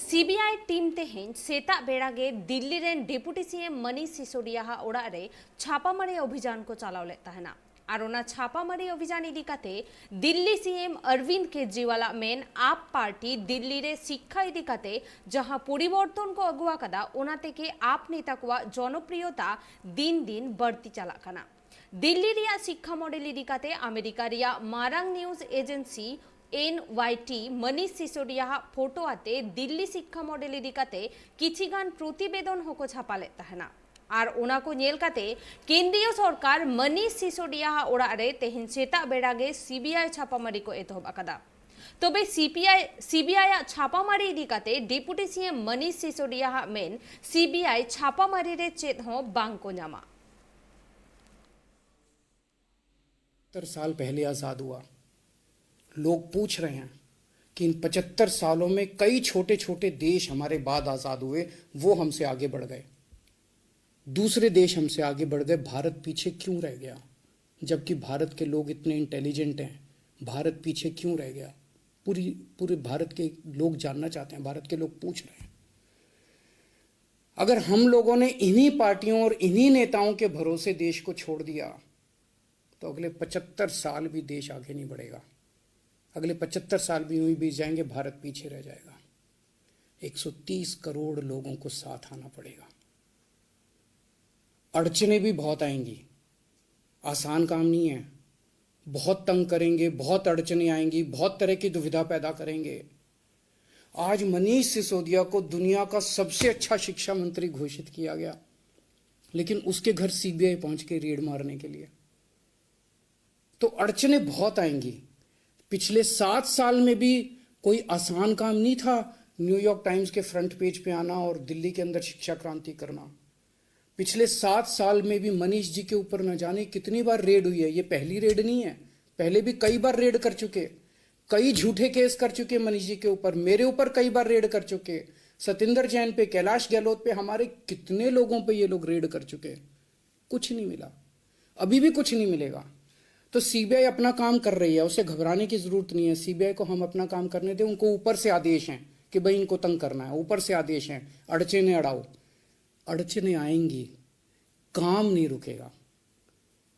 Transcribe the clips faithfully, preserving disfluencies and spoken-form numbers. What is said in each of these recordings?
ᱥᱤᱵᱤᱟᱭ team ᱛᱮᱦᱮᱧ ᱥᱮᱛᱟᱜ ᱵᱮᱲᱟ ᱜᱮ ᱫᱤᱞᱞᱤ ᱨᱮᱱ ᱰᱮᱯᱩᱴᱤ ᱥᱤ ᱮᱢ ᱢᱚᱱᱤᱥ ᱥᱤᱥᱳᱰᱤᱭᱟ ᱟᱜ ᱚᱲᱟᱜ ᱨᱮ ᱪᱷᱟᱯᱟᱢᱟᱨᱤ ᱚᱵᱷᱤᱡᱟᱱ ᱠᱚ ᱪᱟᱞᱟᱣ ᱞᱮᱫ ᱛᱟᱦᱮᱱᱟ᱾ ᱟᱨ ᱚᱱᱟ ᱪᱷᱟᱯᱟᱢᱟᱨᱤ ᱚᱵᱷᱤᱡᱟᱱ ᱤᱫᱤ ᱠᱟᱛᱮ ᱫᱤᱞᱞᱤ ᱥᱤ ᱮᱢ ᱚᱨᱵᱤᱱᱫ ᱠᱮᱡᱨᱤᱣᱟᱞ ᱟᱜ ᱢᱮᱱ, ᱟᱯ ᱯᱟᱨᱴᱤ ᱫᱤᱞᱞᱤ ᱨᱮ ᱥᱤᱠᱠᱷᱟ ᱤᱫᱤ ᱠᱟᱛᱮ ᱡᱟᱦᱟᱸ ᱯᱚᱨᱤᱵᱚᱨᱛᱚᱱ ᱠᱚ ᱟᱹᱜᱩ ᱟᱠᱟᱫᱟ, ᱚᱱᱟ ᱛᱮᱜᱮ ᱟᱯ ᱱᱮᱛᱟ ᱠᱚᱣᱟᱜ ᱡᱚᱱᱚᱯᱨᱤᱭᱚᱛᱟ ᱫᱤᱱ ᱫᱤᱱ ᱵᱟᱹᱲᱛᱤ ᱪᱟᱞᱟᱜ ᱠᱟᱱᱟ᱾ ᱫᱤᱞᱞᱤ ᱨᱮᱭᱟᱜ ᱥᱤᱠᱠᱷᱟ ᱢᱚᱰᱮᱞ ᱤᱫᱤ ᱠᱟᱛᱮ ᱟᱢᱮᱨᱤᱠᱟ ᱨᱮᱭᱟᱜ ᱢᱟᱨᱟᱝ ᱱᱤᱭᱩᱡᱽ ᱮᱡᱮᱱᱥᱤ ᱮᱱ ᱣᱟᱭ ᱴᱤ ᱢᱚᱱᱤᱥ ᱥᱤᱥᱳᱰᱤᱭᱟ ᱟᱜ ᱯᱷᱳᱴᱳ ᱟᱛᱮ ᱫᱤᱞᱞᱤ ᱥᱤᱠᱠᱷᱟ ᱢᱚᱰᱮᱞ ᱤᱫᱤ ᱠᱟᱛᱮ ᱠᱤᱪᱷᱤ ᱜᱟᱱ ᱯᱨᱚᱛᱤᱵᱮᱫᱚᱱ ᱦᱚᱸᱠᱚ ᱪᱷᱟᱯᱟ ᱞᱮᱫ ᱛᱟᱦᱮᱱᱟ᱾ ᱟᱨ ᱚᱱᱟ ᱠᱚ ᱧᱮᱞ ᱠᱟᱛᱮ ᱠᱮᱱᱫᱨᱤᱭᱚ ᱥᱚᱨᱠᱟᱨ ᱢᱚᱱᱤᱥ ᱥᱤᱥᱳᱰᱤᱭᱟ ᱟᱜ ᱚᱲᱟᱜ ᱨᱮ ᱛᱮᱦᱮᱧ ᱥᱮᱛᱟᱜ ᱵᱮᱲᱟ ᱜᱮ ᱥᱤᱵᱤᱟᱭ ᱪᱷᱟᱯᱟᱢᱟᱨᱤ ᱠᱚ ᱮᱛᱚᱦᱚᱵ ᱟᱠᱟᱫᱟ᱾ ᱛᱚᱵᱮ ᱥᱤᱯᱤᱟᱭ ᱥᱤᱵᱤᱟᱭ ᱟᱜ ᱪᱷᱟᱯᱟᱢᱟᱨᱤ ᱤᱫᱤ ᱠᱟᱛᱮ ᱰᱮᱯᱩᱴᱤ ᱥᱤ ᱮᱢ ᱢᱚᱱᱤᱥ ᱥᱤᱥᱳᱰᱤᱭᱟ ᱟᱜ ᱢᱮᱱ, ᱥᱤᱵᱤᱟᱭ ᱪᱷᱟᱯᱟᱢᱟᱨᱤ ᱨᱮ ᱪᱮᱫ ᱦᱚᱸ ᱵᱟᱝ ᱠᱚ ᱧᱟᱢᱟ᱾ पचहत्तर साल पहले आज़ाद हुआ। लोग पूछ रहे हैं कि इन पचहत्तर सालों में कई छोटे छोटे देश हमारे बाद आज़ाद हुए, वो हमसे आगे बढ़ गए, दूसरे देश हमसे आगे बढ़ गए, भारत पीछे क्यों रह गया? जबकि भारत के लोग इतने इंटेलिजेंट हैं, भारत पीछे क्यों रह गया? पूरी पूरे भारत के लोग जानना चाहते हैं, भारत के लोग पूछ रहे हैं। अगर हम लोगों ने इन्हीं पार्टियों और इन्हीं नेताओं के भरोसे देश को छोड़ दिया तो अगले पचहत्तर साल भी देश आगे नहीं बढ़ेगा। अगले पचहत्तर साल भी यूं ही बीत जाएंगे, भारत पीछे रह जाएगा। एक सौ तीस करोड़ लोगों को साथ आना पड़ेगा। अड़चने भी बहुत आएंगी, आसान काम नहीं है। बहुत तंग करेंगे, बहुत अड़चने आएंगी, बहुत तरह की दुविधा पैदा करेंगे। आज मनीष सिसोदिया को दुनिया का सबसे अच्छा शिक्षा मंत्री घोषित किया गया, लेकिन उसके घर सीबीआई पहुंच के रेड मारने के लिए। तो अड़चने बहुत आएंगी। पिछले सात साल में भी कोई आसान काम नहीं था न्यूयॉर्क टाइम्स के फ्रंट पेज पे आना और दिल्ली के अंदर शिक्षा क्रांति करना। पिछले सात साल में भी मनीष जी के ऊपर न जाने कितनी बार रेड हुई है। ये पहली रेड नहीं है, पहले भी कई बार रेड कर चुके, कई झूठे केस कर चुके मनीष जी के ऊपर, मेरे ऊपर कई बार रेड कर चुके, सतिंदर जैन पे, कैलाश गहलोत पे, हमारे कितने लोगों पे ये लोग रेड कर चुके। कुछ नहीं मिला, अभी भी कुछ नहीं मिलेगा। तो सीबीआई अपना काम कर रही है, उसे घबराने की जरूरत नहीं है। सीबीआई को हम अपना काम करने दें। उनको ऊपर से आदेश हैं कि भाई इनको तंग करना है, ऊपर से आदेश हैं, अड़चने अड़ाओ। अड़चने आएंगी, काम नहीं रुकेगा।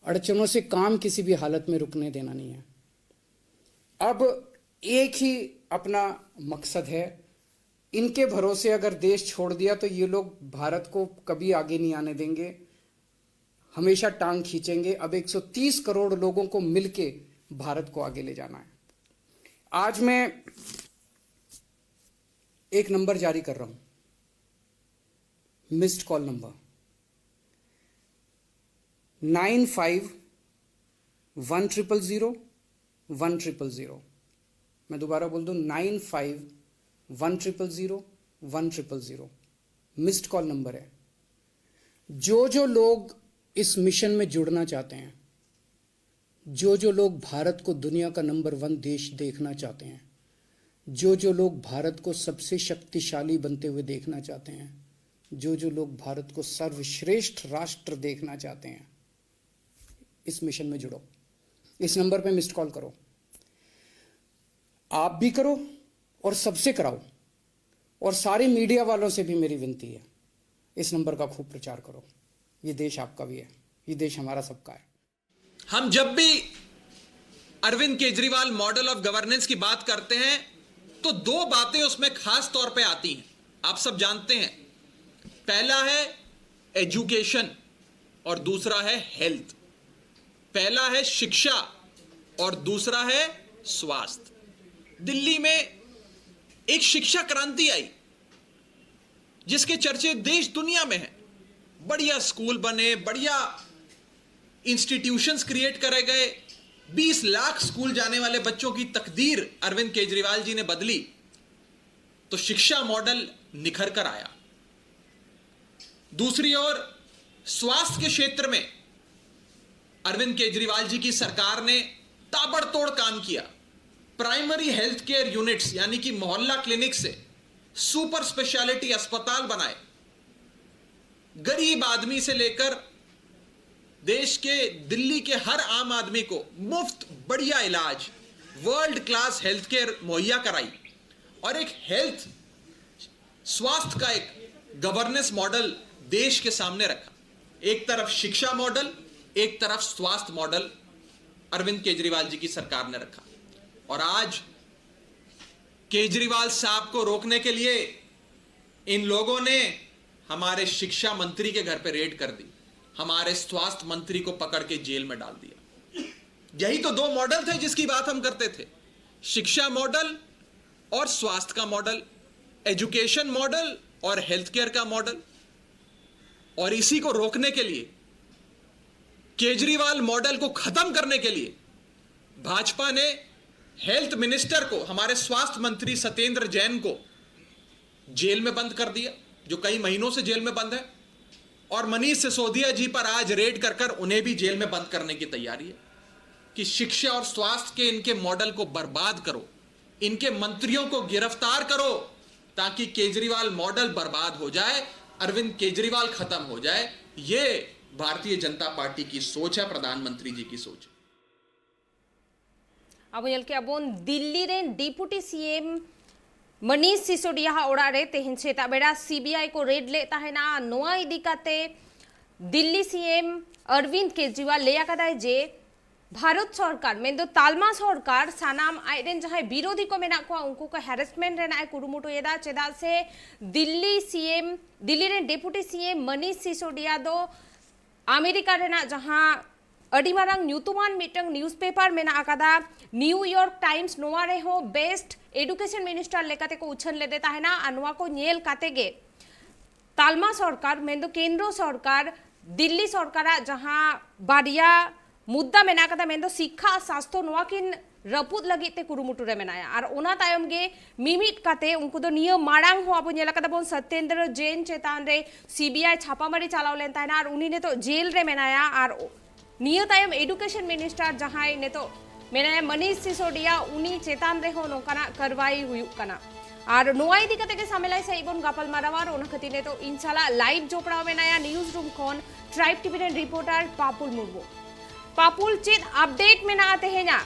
अड़चनों से काम किसी भी हालत में रुकने देना नहीं है। अब एक ही अपना मकसद है, इनके भरोसे अगर देश छोड़ दिया तो ये लोग भारत को कभी आगे नहीं आने देंगे, हमेशा टांग खींचेंगे। अब एक सौ तीस करोड़ लोगों को मिलके भारत को आगे ले जाना है। आज मैं एक नंबर जारी कर रहा हूं, missed call number nine five one triple zero one triple zero. मैं दोबारा बोल दूं, nine five one triple zero one triple zero. Missed call number है। जो जो लोग इस मिशन में जुड़ना चाहते हैं, जो जो लोग भारत को दुनिया का नंबर वन देश देखना चाहते हैं, जो जो लोग भारत को सबसे शक्तिशाली बनते हुए देखना चाहते हैं, जो जो लोग भारत को सर्वश्रेष्ठ राष्ट्र देखना चाहते हैं, इस मिशन में जुड़ो। इस नंबर पे मिस्ड कॉल करो, आप भी करो और सबसे कराओ। और सारे मीडिया वालों से भी मेरी विनती है, इस नंबर का खूब प्रचार करो। ये देश आपका भी है, ये देश हमारा सबका है। हम जब भी Arvind Kejriwal model of governance की बात करते हैं तो दो बातें उसमें खास तौर पे आती हैं, आप सब जानते हैं। पहला है एजुकेशन और दूसरा है हेल्थ। पहला है शिक्षा और दूसरा है स्वास्थ्य। दिल्ली में एक शिक्षा क्रांति आई जिसके चर्चे देश दुनिया में हैं। बढ़िया स्कूल बने, बढ़िया इंस्टीट्यूशंस क्रिएट करे गए, बीस लाख स्कूल जाने वाले बच्चों की तकदीर अरविंद केजरीवाल जी ने बदली, तो शिक्षा मॉडल निखर कर आया। दूसरी ओर स्वास्थ्य के क्षेत्र में अरविंद केजरीवाल जी की सरकार ने ताबड़तोड़ काम किया। प्राइमरी हेल्थ केयर यूनिट्स यानी कि मोहल्ला क्लिनिक से सुपर स्पेशलिटी अस्पताल बनाए। गरीब आदमी से लेकर देश के, दिल्ली के हर आम आदमी को मुफ्त बढ़िया इलाज, वर्ल्ड क्लास हेल्थ केयर मुहैया कराई। और एक हेल्थ, स्वास्थ्य का एक गवर्नेंस मॉडल देश के सामने रखा। एक तरफ शिक्षा मॉडल, एक तरफ स्वास्थ्य मॉडल अरविंद केजरीवाल जी की सरकार ने रखा। और आज केजरीवाल साहब को रोकने के लिए इन लोगों ने हमारे शिक्षा मंत्री के घर पे रेड कर दी, हमारे स्वास्थ्य मंत्री को पकड़ के जेल में डाल दिया। यही तो दो मॉडल थे जिसकी बात हम करते थे, शिक्षा मॉडल और स्वास्थ्य का मॉडल, एजुकेशन मॉडल और हेल्थ केयर का मॉडल। और इसी को रोकने के लिए, केजरीवाल मॉडल को खत्म करने के लिए भाजपा ने हेल्थ मिनिस्टर को, हमारे स्वास्थ्य मंत्री सत्येंद्र जैन को जेल में बंद कर दिया, जो कई महीनों से जेल में बंद है। और मनीष सिसोदिया जी पर आज रेड कर कर उन्हें भी जेल में बंद करने की तैयारी है कि शिक्षा और स्वास्थ्य के इनके मॉडल को बर्बाद करो, इनके मंत्रियों को गिरफ्तार करो, ताकि केजरीवाल मॉडल बर्बाद हो जाए, अरविंद केजरीवाल खत्म हो जाए। ये भारतीय जनता पार्टी की सोच है, प्रधानमंत्री जी की सोच है। ᱟᱵᱚ ᱧᱮᱞ ᱠᱮᱜᱼᱟ ᱵᱚᱱ ᱫᱤᱞᱞᱤ ᱨᱮᱱ ᱰᱮᱯᱩᱴᱤ ᱥᱤ ᱮᱢ ᱢᱟᱱᱤᱥ ᱥᱤᱥᱳᱰᱤᱭᱟ ᱦᱟᱜ ᱚᱲᱟᱜ ᱨᱮ ᱛᱮᱦᱮᱧ ᱥᱮᱛᱟᱜ ᱵᱮᱲᱟ ᱥᱤ ᱵᱤ ᱟᱭ ᱠᱚ ᱨᱮᱰ ᱞᱮᱫ ᱛᱟᱦᱮᱱᱟ᱾ ᱱᱚᱣᱟ ᱤᱫᱤ ᱠᱟᱛᱮ ᱫᱤᱞᱞᱤ ᱥᱤ ᱮᱢ ᱚᱨᱵᱤᱱᱫ ᱠᱮᱡᱨᱤᱣᱟᱞ ᱞᱟᱹᱭ ᱟᱠᱟᱫᱟᱭ ᱡᱮ ᱵᱷᱟᱨᱚᱛ ᱥᱚᱨᱠᱟᱨ ᱢᱮᱱᱫᱚ ᱛᱟᱞᱢᱟ ᱥᱚᱨᱠᱟᱨ ᱥᱟᱱᱟᱢ ᱟᱡᱨᱮᱱ ᱡᱟᱦᱟᱸᱭ ᱵᱤᱨᱳᱫᱷᱤ ᱠᱚ ᱢᱮᱱᱟᱜ ᱠᱚᱣᱟ ᱩᱱᱠᱩ ᱠᱚ ᱦᱮᱨᱮᱥᱢᱮᱱᱴ ᱨᱮᱱᱟᱜ ᱮ ᱠᱩᱨᱩᱢᱩᱴᱩᱭᱮᱫᱟ, ᱪᱮᱫᱟᱜ ᱥᱮ ᱫᱤᱞᱞᱤ ᱥᱤ ᱮᱢ, ᱫᱤᱞᱞᱤ ᱨᱮᱱ ᱰᱮᱯᱩᱴᱤ ᱥᱤ ᱮᱢ ᱢᱟᱱᱤᱥ ᱥᱤᱥᱳᱰᱤᱭᱟ ᱫᱚ ᱟᱢᱮᱨᱤᱠᱟ ᱨᱮᱱᱟᱜ ᱡᱟᱦᱟᱸ ᱟᱹᱰᱤ ᱢᱟᱨᱟᱝ ᱧᱩᱛᱩᱢᱟᱱ ᱢᱤᱫᱴᱟᱝ ᱱᱤᱭᱩᱡᱽᱯᱮᱯᱟᱨ ᱢᱮᱱᱟᱜ ᱟᱠᱟᱫᱟ ᱱᱤᱭᱩ ᱭᱚᱨᱠ ᱴᱟᱭᱤᱢᱥ, ᱱᱚᱣᱟ ᱨᱮᱦᱚᱸ ᱵᱮᱥᱴ ᱮᱰᱩᱠᱮᱥᱚᱱ ᱢᱤᱱᱤᱥᱴᱟᱨ ᱞᱮᱠᱟᱛᱮ ᱠᱚ ᱩᱪᱷᱟᱹᱱ ᱞᱮᱫᱮ ᱛᱟᱦᱮᱱᱟ᱾ ᱟᱨ ᱱᱚᱣᱟ ᱠᱚ ᱧᱮᱞ ᱠᱟᱛᱮ ᱜᱮ ᱛᱟᱞᱢᱟ ᱥᱚᱨᱠᱟᱨ ᱢᱮᱱᱫᱚ ᱠᱮᱱᱫᱨᱚ ᱥᱚᱨᱠᱟᱨ ᱫᱤᱞᱞᱤ ᱥᱚᱨᱠᱟᱨᱟᱜ ᱡᱟᱦᱟᱸ ᱵᱟᱨᱭᱟ ᱢᱩᱫᱽᱫᱟ ᱢᱮᱱᱟᱜ ᱟᱠᱟᱫᱟ, ᱢᱮᱱᱫᱚ ᱥᱤᱠᱠᱷᱟ ᱟᱨ ᱥᱟᱥᱛᱷᱚ, ᱱᱚᱣᱟ ᱠᱤᱱ ᱨᱟᱹᱯᱩᱫ ᱞᱟᱹᱜᱤᱫ ᱛᱮ ᱠᱩᱨᱩᱢᱩᱴᱩ ᱨᱮ ᱢᱮᱱᱟᱭᱟ᱾ ᱟᱨ ᱚᱱᱟ ᱛᱟᱭᱚᱢ ᱜᱮ ᱢᱤᱢᱤᱫ ᱠᱟᱛᱮ ᱩᱱᱠᱩ ᱫᱚ ᱱᱤᱭᱟᱹ ᱢᱟᱲᱟᱝ ᱦᱚᱸ ᱟᱵᱚ ᱧᱮᱞ ᱟᱠᱟᱫᱟ ᱵᱚᱱ ᱥᱚᱛᱮᱱᱫᱨᱚ ᱡᱮᱱ ᱪᱮᱛᱟᱱ ᱨᱮ ᱥᱤ ᱵᱤ ᱟᱭ ᱪᱷᱟᱯᱟᱢᱟᱨᱤ ᱪᱟᱞᱟᱣ ᱞᱮᱱ ᱛᱟᱦᱮᱱᱟ ᱟᱨ ᱩᱱᱤ ᱱᱤᱛᱚᱜ ᱡᱮᱞ ᱨᱮ ᱢᱮᱱᱟᱭᱟ᱾ ᱟᱨ ᱱᱤᱭᱟᱹ ᱛᱟᱭᱚᱢ ᱮᱰᱩᱠᱮᱥᱚᱱ ᱢᱤᱱᱤᱥᱴᱟᱨ ᱡᱟᱦᱟᱸᱭ ᱱᱤᱛᱚᱜ ᱢᱮᱱᱟᱭᱟ ᱢᱟᱱᱤᱥ ᱥᱤᱥᱳᱰᱤᱭᱟ, ᱩᱱᱤ ᱪᱮᱛᱟᱱ ᱨᱮᱦᱚᱸ ᱱᱚᱝᱠᱟᱱᱟᱜ ᱠᱟᱨᱣᱟᱭ ᱦᱩᱭᱩᱜ ᱠᱟᱱᱟ᱾ ᱟᱨ ᱱᱚᱣᱟ ᱤᱫᱤ ᱠᱟᱛᱮ ᱜᱮ ᱥᱟᱢᱮᱞᱟᱭ ᱥᱟᱺᱦᱤᱡ ᱵᱚᱱ ᱜᱟᱯᱟᱞ ᱢᱟᱨᱟᱣᱟ᱾ ᱟᱨ ᱚᱱᱟ ᱠᱷᱟᱹᱛᱤᱨ ᱱᱤᱛᱚᱜ ᱤᱧ ᱥᱟᱞᱟᱜ ᱞᱟᱭᱤᱵᱷ ᱡᱚᱯᱲᱟᱣ ᱢᱮᱱᱟᱭᱟ ᱱᱤᱭᱩᱡᱽ ᱨᱩᱢ ᱠᱷᱚᱱ ᱴᱨᱟᱭᱤᱵᱽ ᱴᱤ ᱵᱷᱤ ᱨᱮᱱ ᱨᱤᱯᱳᱨᱴᱟᱨ ᱯᱟᱯᱩᱞ ᱢᱩᱨᱢᱩ᱾ ᱯᱟᱯᱩᱞ, ᱪᱮᱫ ᱟᱯᱰᱮᱴ ᱢᱮᱱᱟᱜᱼᱟ ᱛᱮᱦᱮᱧᱟᱜ?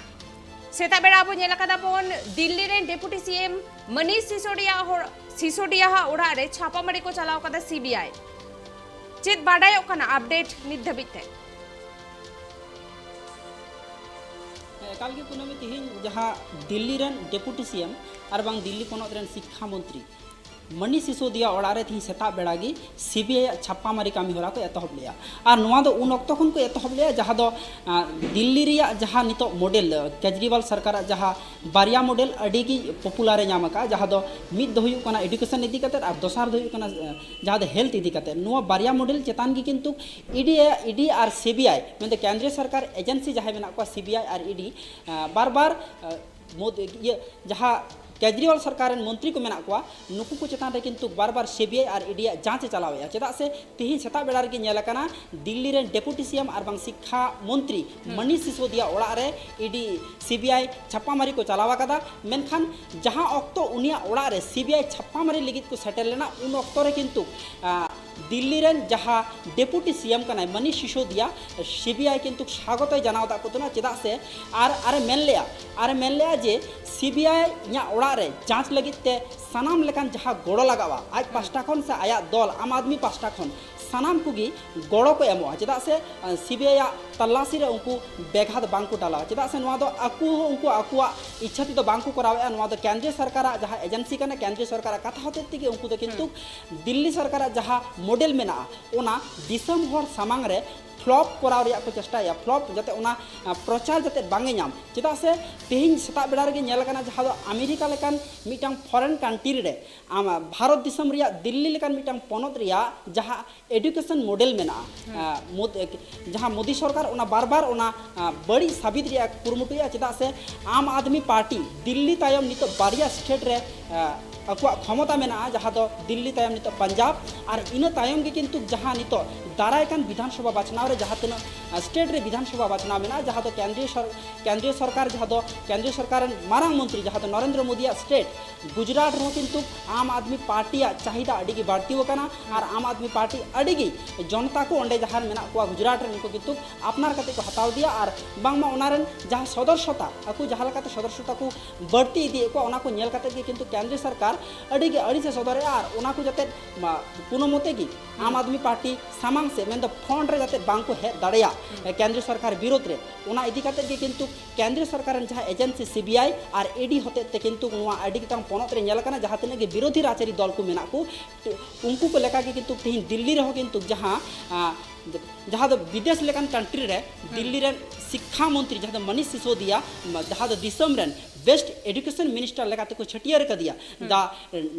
ᱥᱮᱛᱟᱜ ᱵᱮᱲᱟ ᱟᱵᱚ ᱧᱮᱞ ᱟᱠᱟᱫᱟ ᱵᱚᱱ, ᱫᱤᱞᱞᱤ ᱨᱮᱱ ᱰᱮᱯᱩᱴᱤ ᱥᱤ ᱮᱢ ᱢᱟᱱᱤᱥ ᱥᱤᱥᱳᱰᱤᱭᱟ ᱦᱚᱲ, ᱥᱤᱥᱳᱰᱤᱭᱟ ᱦᱟᱜ ᱚᱲᱟᱜ ᱨᱮ ᱪᱷᱟᱯᱟ ᱢᱟᱨᱤ ᱠᱚ ᱪᱟᱞᱟᱣ ᱠᱟᱫᱟ ᱥᱤ ᱵᱤ ᱟᱭ᱾ ᱪᱮᱫ ᱵᱟᱰᱟᱭᱚᱜ ᱠᱟᱱᱟ ᱟᱯᱰᱮᱴ ᱱᱤᱛ ᱫᱷᱟᱹᱵᱤᱡ ᱛᱮ? ᱮᱠᱟᱞ ᱜᱮ ᱠᱩᱱᱟᱹᱢᱤ, ᱛᱮᱦᱮᱧ ᱡᱟᱦᱟᱸ ᱫᱤᱞᱞᱤ ᱨᱮᱱ ᱰᱮᱯᱩᱴᱤ ᱥᱤ ᱮᱢ ᱟᱨ ᱵᱟᱝ ᱫᱤᱞᱞᱤ ᱯᱚᱱᱚᱛ ᱨᱮᱱ ᱥᱤᱠᱠᱷᱟ ᱢᱚᱱᱛᱨᱤ ᱢᱟᱱᱤᱥ ᱥᱤᱥᱳᱫᱤᱭᱟ ᱚᱲᱟᱜ ᱨᱮ ᱛᱮᱦᱮᱧ ᱥᱮᱛᱟᱜ ᱵᱮᱲᱟ ᱜᱮ ᱥᱤ ᱵᱤ ᱟᱭ ᱟᱜ ᱪᱷᱟᱯᱟ ᱢᱟᱨᱤ ᱠᱟᱹᱢᱤ ᱦᱚᱨᱟ ᱠᱚ ᱮᱛᱚᱦᱚᱵ ᱞᱮᱫᱼᱟ᱾ ᱟᱨ ᱱᱚᱣᱟ ᱫᱚ ᱩᱱ ᱚᱠᱛᱚ ᱠᱷᱚᱱ ᱠᱚ ᱮᱛᱚᱦᱚᱵ ᱞᱮᱫᱼᱟ, ᱡᱟᱦᱟᱸ ᱫᱚ ᱟᱸ, ᱫᱤᱞᱞᱤ ᱨᱮᱭᱟᱜ ᱡᱟᱦᱟᱸ ᱱᱤᱛᱚᱜ ᱢᱚᱰᱮᱞ, ᱠᱮᱡᱨᱤᱣᱟᱞ ᱥᱚᱨᱠᱟᱨᱟᱜ ᱡᱟᱦᱟᱸ ᱵᱟᱨᱭᱟ ᱢᱚᱰᱮᱞ ᱟᱹᱰᱤ ᱜᱮ ᱯᱚᱯᱩᱞᱟᱨ ᱮ ᱧᱟᱢ ᱟᱠᱟᱫᱼᱟ, ᱡᱟᱦᱟᱸ ᱫᱚ ᱢᱤᱫ ᱫᱚ ᱦᱩᱭᱩᱜ ᱠᱟᱱᱟ ᱮᱰᱩᱠᱮᱥᱚᱱ ᱤᱫᱤ ᱠᱟᱛᱮᱫ ᱟᱨ ᱫᱚᱥᱟᱨ ᱫᱚ ᱦᱩᱭᱩᱜ ᱠᱟᱱᱟ ᱟᱸ, ᱡᱟᱦᱟᱸ ᱫᱚ ᱦᱮᱞᱛᱷ ᱤᱫᱤ ᱠᱟᱛᱮᱫ᱾ ᱱᱚᱣᱟ ᱵᱟᱨᱭᱟ ᱢᱚᱰᱮᱞ ᱪᱮᱛᱟᱱ ᱜᱮ ᱠᱤᱱᱛᱩ E D, E D R C B I, ᱢᱮᱱᱫᱚ ᱠᱮᱱᱫᱨᱤᱭᱚ ᱥᱚᱨᱠᱟᱨ ᱮᱡᱮᱱᱥᱤ ᱡᱟᱦᱟᱸᱭ ᱢᱮᱱᱟᱜ ᱠᱚᱣᱟ, C B I R E D, ᱟᱸ, ᱵᱟᱨ ᱵᱟᱨ, ᱟᱸ, ᱢᱳᱫ-, ᱤᱭᱟᱹ, ᱡᱟᱦᱟᱸ ᱠᱮᱡᱨᱤᱣᱟᱞ ᱥᱚᱨᱠᱟᱨ ᱨᱮᱱ ᱢᱚᱱᱛᱨᱤ ᱠᱚ ᱢᱮᱱᱟᱜ ᱠᱚᱣᱟ, ᱱᱩᱠᱩ ᱠᱚ ᱪᱮᱛᱟᱱ ᱨᱮ ᱠᱤᱱᱛᱩ ᱵᱟᱨ ᱵᱟᱨ C B I R E D ᱭᱟᱜ ᱡᱟᱸᱪ ᱮ ᱪᱟᱞᱟᱣᱮᱫᱼᱟ᱾ ᱪᱮᱫᱟᱜ ᱥᱮ ᱛᱮᱦᱮᱧ ᱥᱮᱛᱟᱜ ᱵᱮᱲᱟ ᱨᱮᱜᱮ ᱧᱮᱞ ᱟᱠᱟᱱᱟ, ᱫᱤᱞᱞᱤ ᱨᱮᱱ ᱰᱮᱯᱩᱴᱤ ᱥᱤ ᱮᱢ ᱟᱨ ᱵᱟᱝ ᱥᱤᱠᱠᱷᱟ ᱢᱚᱱᱛᱨᱤ ᱢᱟᱱᱤᱥ ᱥᱤᱥᱳᱫᱤᱭᱟ ᱚᱲᱟᱜ ᱨᱮ E D, C B I ᱪᱷᱟᱯᱟ ᱢᱟᱨᱤ ᱠᱚ ᱪᱟᱞᱟᱣ ᱟᱠᱟᱫᱟ᱾ ᱢᱮᱱᱠᱷᱟᱱ ᱡᱟᱦᱟᱸ ᱚᱠᱛᱚ ᱩᱱᱤᱭᱟᱜ ᱚᱲᱟᱜ ᱨᱮ ᱥᱤ ᱵᱤ ᱟᱭ ᱪᱷᱟᱯᱟ ᱢᱟᱨᱤ ᱞᱟᱹᱜᱤᱫ ᱠᱚ ᱥᱮᱴᱮᱨ ᱞᱮᱱᱟ, ᱩᱱ ᱚᱠᱛᱚ ᱨᱮ ᱠᱤᱱᱛᱩ, ᱟᱸ, ᱫᱤᱞᱞᱤ ᱨᱮᱱ ᱡᱟᱦᱟᱸ ᱰᱮᱯᱩᱴᱤ ᱥᱤ ᱮᱢ ᱠᱟᱱᱟᱭ ᱢᱟᱱᱤᱥ ᱥᱤᱥᱳᱫᱤᱭᱟ, ᱥᱤ ᱵᱤ ᱟᱭ ᱠᱤᱱᱛᱩ ᱥᱟᱜᱚᱛᱚᱭ ᱡᱟᱱᱟᱣ ᱟᱠᱟᱫ ᱠᱚ ᱛᱟᱦᱮᱱᱟ᱾ ᱪᱮᱫᱟᱜ ᱥᱮ ᱟᱨ, ᱟᱨᱮ ᱢᱮᱱ ᱞᱮᱜᱼᱟ, ᱟᱨᱮ ᱢᱮᱱ ᱞᱮᱜᱼᱟ ᱡᱮ ᱥᱤ ᱵᱤ ᱟᱭ ᱤᱧᱟᱹᱜ ᱚᱲᱟᱜ ᱨᱮ ᱡᱟᱸᱪ ᱞᱟᱹᱜᱤᱫ ᱛᱮ ᱥᱟᱱᱟᱢ ᱞᱮᱠᱟᱱ ᱡᱟᱦᱟᱸ ᱜᱚᱲᱚ ᱞᱟᱜᱟᱜᱼᱟ, ᱟᱡ ᱯᱟᱥᱴᱟ ᱠᱷᱚᱱ ᱥᱮ ᱟᱭᱟᱜ ᱫᱚᱞ ᱟᱢ ᱟᱫᱢᱤ ᱯᱟᱥᱴᱟ ᱠᱷᱚᱱ, ᱥᱟᱱᱟᱢ ᱠᱚᱜᱮ ᱜᱚᱲᱚ ᱠᱚ ᱮᱢᱚᱜᱼᱟ᱾ ᱪᱮᱫᱟᱜ ᱥᱮ, ᱟᱸ, ᱥᱤ ᱵᱤ ᱟᱭ ᱟᱜ ᱛᱟᱞᱟᱥᱤ ᱨᱮ ᱩᱱᱠᱩ ᱵᱮᱜᱷᱟᱛ ᱵᱟᱝ ᱠᱚ ᱰᱟᱞᱟᱣᱟ᱾ ᱪᱮᱫᱟᱜ ᱥᱮ ᱱᱚᱣᱟ ᱫᱚ ᱟᱠᱚ ᱦᱚᱸ ᱩᱱᱠᱩ ᱟᱠᱚᱣᱟᱜ ᱤᱪᱪᱷᱟ ᱛᱮᱫᱚ ᱵᱟᱝ ᱠᱚ ᱠᱚᱨᱟᱣᱮᱫᱼᱟ᱾ ᱱᱚᱣᱟ ᱫᱚ ᱠᱮᱱᱫᱨᱤᱭᱚ ᱥᱚᱨᱠᱟᱨᱟᱜ ᱡᱟᱦᱟᱸ ᱮᱡᱮᱱᱥᱤ ᱠᱟᱱᱟ, ᱠᱮᱱᱫᱨᱤᱭᱚ ᱥᱚᱨᱠᱟᱨᱟᱜ ᱠᱟᱛᱷᱟ ᱦᱚᱛᱮᱡ ᱛᱮᱜᱮ ᱩᱱᱠᱩ ᱫᱚ ᱠᱤᱱᱛᱩ ᱫᱤᱞᱞᱤ ᱥᱚᱨᱠᱟᱨᱟᱜ ᱡᱟᱦᱟᱸ ᱢᱚᱰᱮᱞ ᱢᱮᱱᱟᱜᱼᱟ, ᱚᱱᱟ ᱫᱤᱥᱚᱢ ᱦᱚᱲ ᱥᱟᱢᱟᱝ ᱨᱮ ᱯᱷᱞᱚᱯ ᱠᱚᱨᱟᱣ ᱨᱮᱭᱟᱜ ᱠᱚ ᱪᱮᱥᱴᱟᱭᱟ, ᱯᱷᱞᱚᱯ ᱡᱟᱛᱮ ᱚᱱᱟ, ᱟᱸ, ᱯᱨᱚᱪᱟᱨ ᱡᱟᱛᱮ ᱵᱟᱝ ᱮ ᱧᱟᱢ᱾ ᱪᱮᱫᱟᱜ ᱥᱮ ᱛᱮᱦᱮᱧ ᱥᱮᱛᱟᱜ ᱵᱮᱲᱟ ᱨᱮᱜᱮ ᱧᱮᱞ ᱟᱠᱟᱱᱟ, ᱡᱟᱦᱟᱸ ᱫᱚ ᱟᱢᱮᱨᱤᱠᱟ ᱞᱮᱠᱟᱱ ᱢᱤᱫᱴᱟᱝ ᱯᱷᱚᱨᱮᱱ ᱠᱟᱱᱴᱨᱤ ᱨᱮ ᱟᱢ, ᱵᱷᱟᱨᱚᱛ ᱫᱤᱥᱚᱢ ᱨᱮᱭᱟᱜ ᱫᱤᱞᱞᱤ ᱞᱮᱠᱟᱱ ᱢᱤᱫᱴᱟᱝ ᱯᱚᱱᱚᱛ ᱨᱮᱭᱟᱜ ᱡᱟᱦᱟᱸ ᱮᱰᱩᱠᱮᱥᱚᱱ ᱢᱚᱰᱮᱞ ᱢᱮᱱᱟᱜᱼᱟ, ᱟᱸ, ᱢᱳᱫ-, ᱡᱟᱦᱟᱸ ᱢᱳᱫᱤ ᱥᱚᱨᱠᱟᱨ ᱚᱱᱟ ᱵᱟᱨ ᱵᱟᱨ ᱚᱱᱟ, ᱟᱸ, ᱵᱟᱹᱲᱤᱡ ᱥᱟᱵᱤᱛ ᱨᱮᱭᱟᱜ ᱠᱩᱨᱩᱢᱩᱴᱩᱭᱟ᱾ ᱪᱮᱫᱟᱜ ᱥᱮ ᱟᱢ ᱟᱫᱢᱤ ᱯᱟᱨᱴᱤ ᱫᱤᱞᱞᱤ ᱛᱟᱭᱚᱢ ᱱᱤᱛᱚᱜ ᱵᱟᱨᱭᱟ ᱥᱴᱮᱴ ᱨᱮ, ᱟᱸ, ᱟᱠᱚᱣᱟᱜ ᱠᱷᱚᱢᱚᱛᱟ ᱢᱮᱱᱟᱜᱼᱟ, ᱡᱟᱦᱟᱸ ᱫᱚ ᱫᱤᱞᱞᱤ ᱛᱟᱭᱚᱢ ᱱᱤᱛᱚᱜ ᱯᱟᱧᱡᱟᱵᱽ, ᱟᱨ ᱤᱱᱟᱹ ᱛᱟᱭᱚᱢ ᱜᱮ ᱠᱤᱱᱛᱩ ᱡᱟᱦᱟᱸ ᱱᱤᱛᱚᱜ ᱫᱟᱨᱟᱭ ᱠᱟᱱ ᱵᱤᱫᱷᱟᱱ ᱥᱚᱵᱷᱟ ᱵᱟᱪᱷᱱᱟᱣ ᱨᱮ ᱡᱟᱦᱟᱸ ᱛᱤᱱᱟᱹᱜ, ᱟ, ᱥᱴᱮᱴ ᱨᱮ ᱵᱤᱫᱷᱟᱱ ᱥᱚᱵᱷᱟ ᱵᱟᱪᱷᱱᱟᱣ ᱢᱮᱱᱟᱜᱼᱟ, ᱡᱟᱦᱟᱸ ᱫᱚ ᱠᱮᱱᱫᱨᱤᱭᱚ ᱥᱚᱨ-, ᱠᱮᱱᱫᱨᱤᱭᱚ ᱥᱚᱨᱠᱟᱨ, ᱡᱟᱦᱟᱸ ᱫᱚ ᱠᱮᱱᱫᱨᱤᱭᱚ ᱥᱚᱨᱠᱟᱨ ᱨᱮᱱ ᱢᱟᱨᱟᱝ ᱢᱚᱱᱛᱨᱤ, ᱡᱟᱦᱟᱸ ᱫᱚ ᱱᱚᱨᱮᱱᱫᱨᱚ ᱢᱳᱫᱤᱭᱟᱜ ᱥᱴᱮᱴ ᱜᱩᱡᱽᱨᱟᱴ ᱨᱮᱦᱚᱸ ᱠᱤᱱᱛᱩ ᱟᱢ ᱟᱫᱢᱤ ᱯᱟᱨᱴᱤᱭᱟᱜ ᱪᱟᱦᱤᱫᱟ ᱟᱹᱰᱤ ᱜᱮ ᱵᱟᱹᱲᱛᱤ ᱟᱠᱟᱱᱟ, ᱟᱨ ᱟᱢ ᱟᱫᱢᱤ ᱯᱟᱨᱴᱤ ᱟᱹᱰᱤ ᱜᱮ ᱡᱚᱱᱚᱛᱟ ᱠᱚ ᱚᱸᱰᱮ ᱡᱟᱦᱟᱸ ᱢᱮᱱᱟᱜ ᱠᱚᱣᱟ ᱜᱩᱡᱽᱨᱟᱴ ᱨᱮᱱ, ᱩᱱᱠᱩ ᱠᱤᱱᱛᱩ ᱟᱯᱱᱟᱨ ᱠᱟᱛᱮ ᱠᱚ ᱦᱟᱛᱟᱣ ᱤᱫᱤᱭᱟ᱾ ᱟᱨ ᱵᱟᱝᱢᱟ ᱚᱱᱟ ᱨᱮᱱ ᱡᱟᱦᱟᱸ ᱥᱚᱫᱚᱨᱥᱚᱛᱟ, ᱟᱠᱚ ᱡᱟᱦᱟᱸ ᱞᱮᱠᱟᱛᱮ ᱥᱚᱫᱚᱨᱥᱚᱛᱟ ᱠᱚ ᱵᱟᱹᱲᱛᱤ ᱤᱫᱤᱭᱮᱫ ᱠᱚᱣᱟ, ᱚᱱᱟ ᱠᱚ ᱧᱮᱞ ᱠᱟᱛᱮ ᱜᱮ ᱠᱤᱱᱛᱩ ᱠᱮᱱᱫᱨᱤᱭᱚ ᱥᱚᱨᱠᱟᱨ ᱟᱹᱰᱤ ᱜᱮ ᱟᱹᱲᱤᱥ ᱮ ᱥᱚᱫᱚᱨᱮᱜᱼᱟ᱾ ᱟᱨ ᱚᱱᱟ ᱠᱚ ᱡᱟᱛᱮ ᱢᱟ-, ᱠᱳᱱᱳ ᱢᱚᱛᱮ ᱜᱮ ᱟᱢ ᱟᱫᱢᱤ ᱯᱟᱨᱴᱤ ᱥᱟᱢᱟᱝ ᱥᱮᱫ, ᱢᱮᱱᱫᱚ ᱯᱷᱨᱚᱱᱴ ᱨᱮ ᱡᱟᱛᱮ ᱵᱟᱝ ᱠᱚ ᱦᱮᱡ ᱫᱟᱲᱮᱭᱟᱜ, ᱦᱩᱸ᱾ ᱠᱮᱱᱫᱨᱤᱭᱚ ᱥᱚᱨᱠᱟᱨ ᱵᱤᱨᱳᱫᱷ ᱨᱮ, ᱚᱱᱟ ᱤᱫᱤ ᱠᱟᱛᱮ ᱜᱮ ᱠᱤᱱᱛᱩ ᱠᱮᱱᱫᱨᱤᱭᱚ ᱥᱚᱨᱠᱟᱨ ᱨᱮᱱ ᱡᱟᱦᱟᱸ agency C B I R E D ᱦᱚᱛᱮᱡ ᱛᱮ ᱠᱤᱱᱛᱩ ᱱᱚᱣᱟ ᱟᱹᱰᱤ ᱜᱚᱴᱟᱝ ᱯᱚᱱᱚᱛ ᱨᱮ ᱧᱮᱞ ᱟᱠᱟᱱᱟ, ᱡᱟᱦᱟᱸ ᱛᱤᱱᱟᱹᱜ ᱜᱮ ᱵᱤᱨᱳᱫᱷᱤ ᱨᱟᱡᱽᱟᱹᱨᱤ ᱫᱚᱞ ᱠᱚ ᱢᱮᱱᱟᱜ ᱠᱚ, ᱩᱱᱠᱩ ᱠᱚ ᱞᱮᱠᱟ ᱜᱮ ᱠᱤᱱᱛᱩ ᱛᱮᱦᱮᱧ ᱫᱤᱞᱞᱤ ᱨᱮᱦᱚᱸ ᱠᱤᱱᱛᱩ ᱡᱟᱦᱟᱸ, ᱟ, ᱡᱟᱦᱟᱸ ᱫᱚ ᱵᱤᱫᱮᱥ ᱞᱮᱠᱟᱱ ᱠᱟᱱᱴᱨᱤ ᱨᱮ ᱦᱩᱸ᱾ ᱫᱤᱞᱞᱤ ᱨᱮᱱ ᱥᱤᱠᱠᱷᱟ ᱢᱚᱱᱛᱨᱤ, ᱡᱟᱦᱟᱸ ᱫᱚ ᱢᱚᱱᱤᱥ ᱥᱤᱥᱳᱫᱤᱭᱟ, ᱡᱟᱦᱟᱸ ᱫᱚ ᱫᱤᱥᱚᱢ ᱨᱮᱱ ᱵᱮᱥᱴ ᱮᱰᱩᱠᱮᱥᱚᱱ ᱢᱤᱱᱤᱥᱴᱟᱨ ᱞᱮᱠᱟ ᱛᱮᱠᱚ ᱪᱷᱟᱹᱴᱭᱟᱹᱨ ᱟᱠᱟᱫᱮᱭᱟ, ᱦᱩᱸ᱾ ᱫᱟ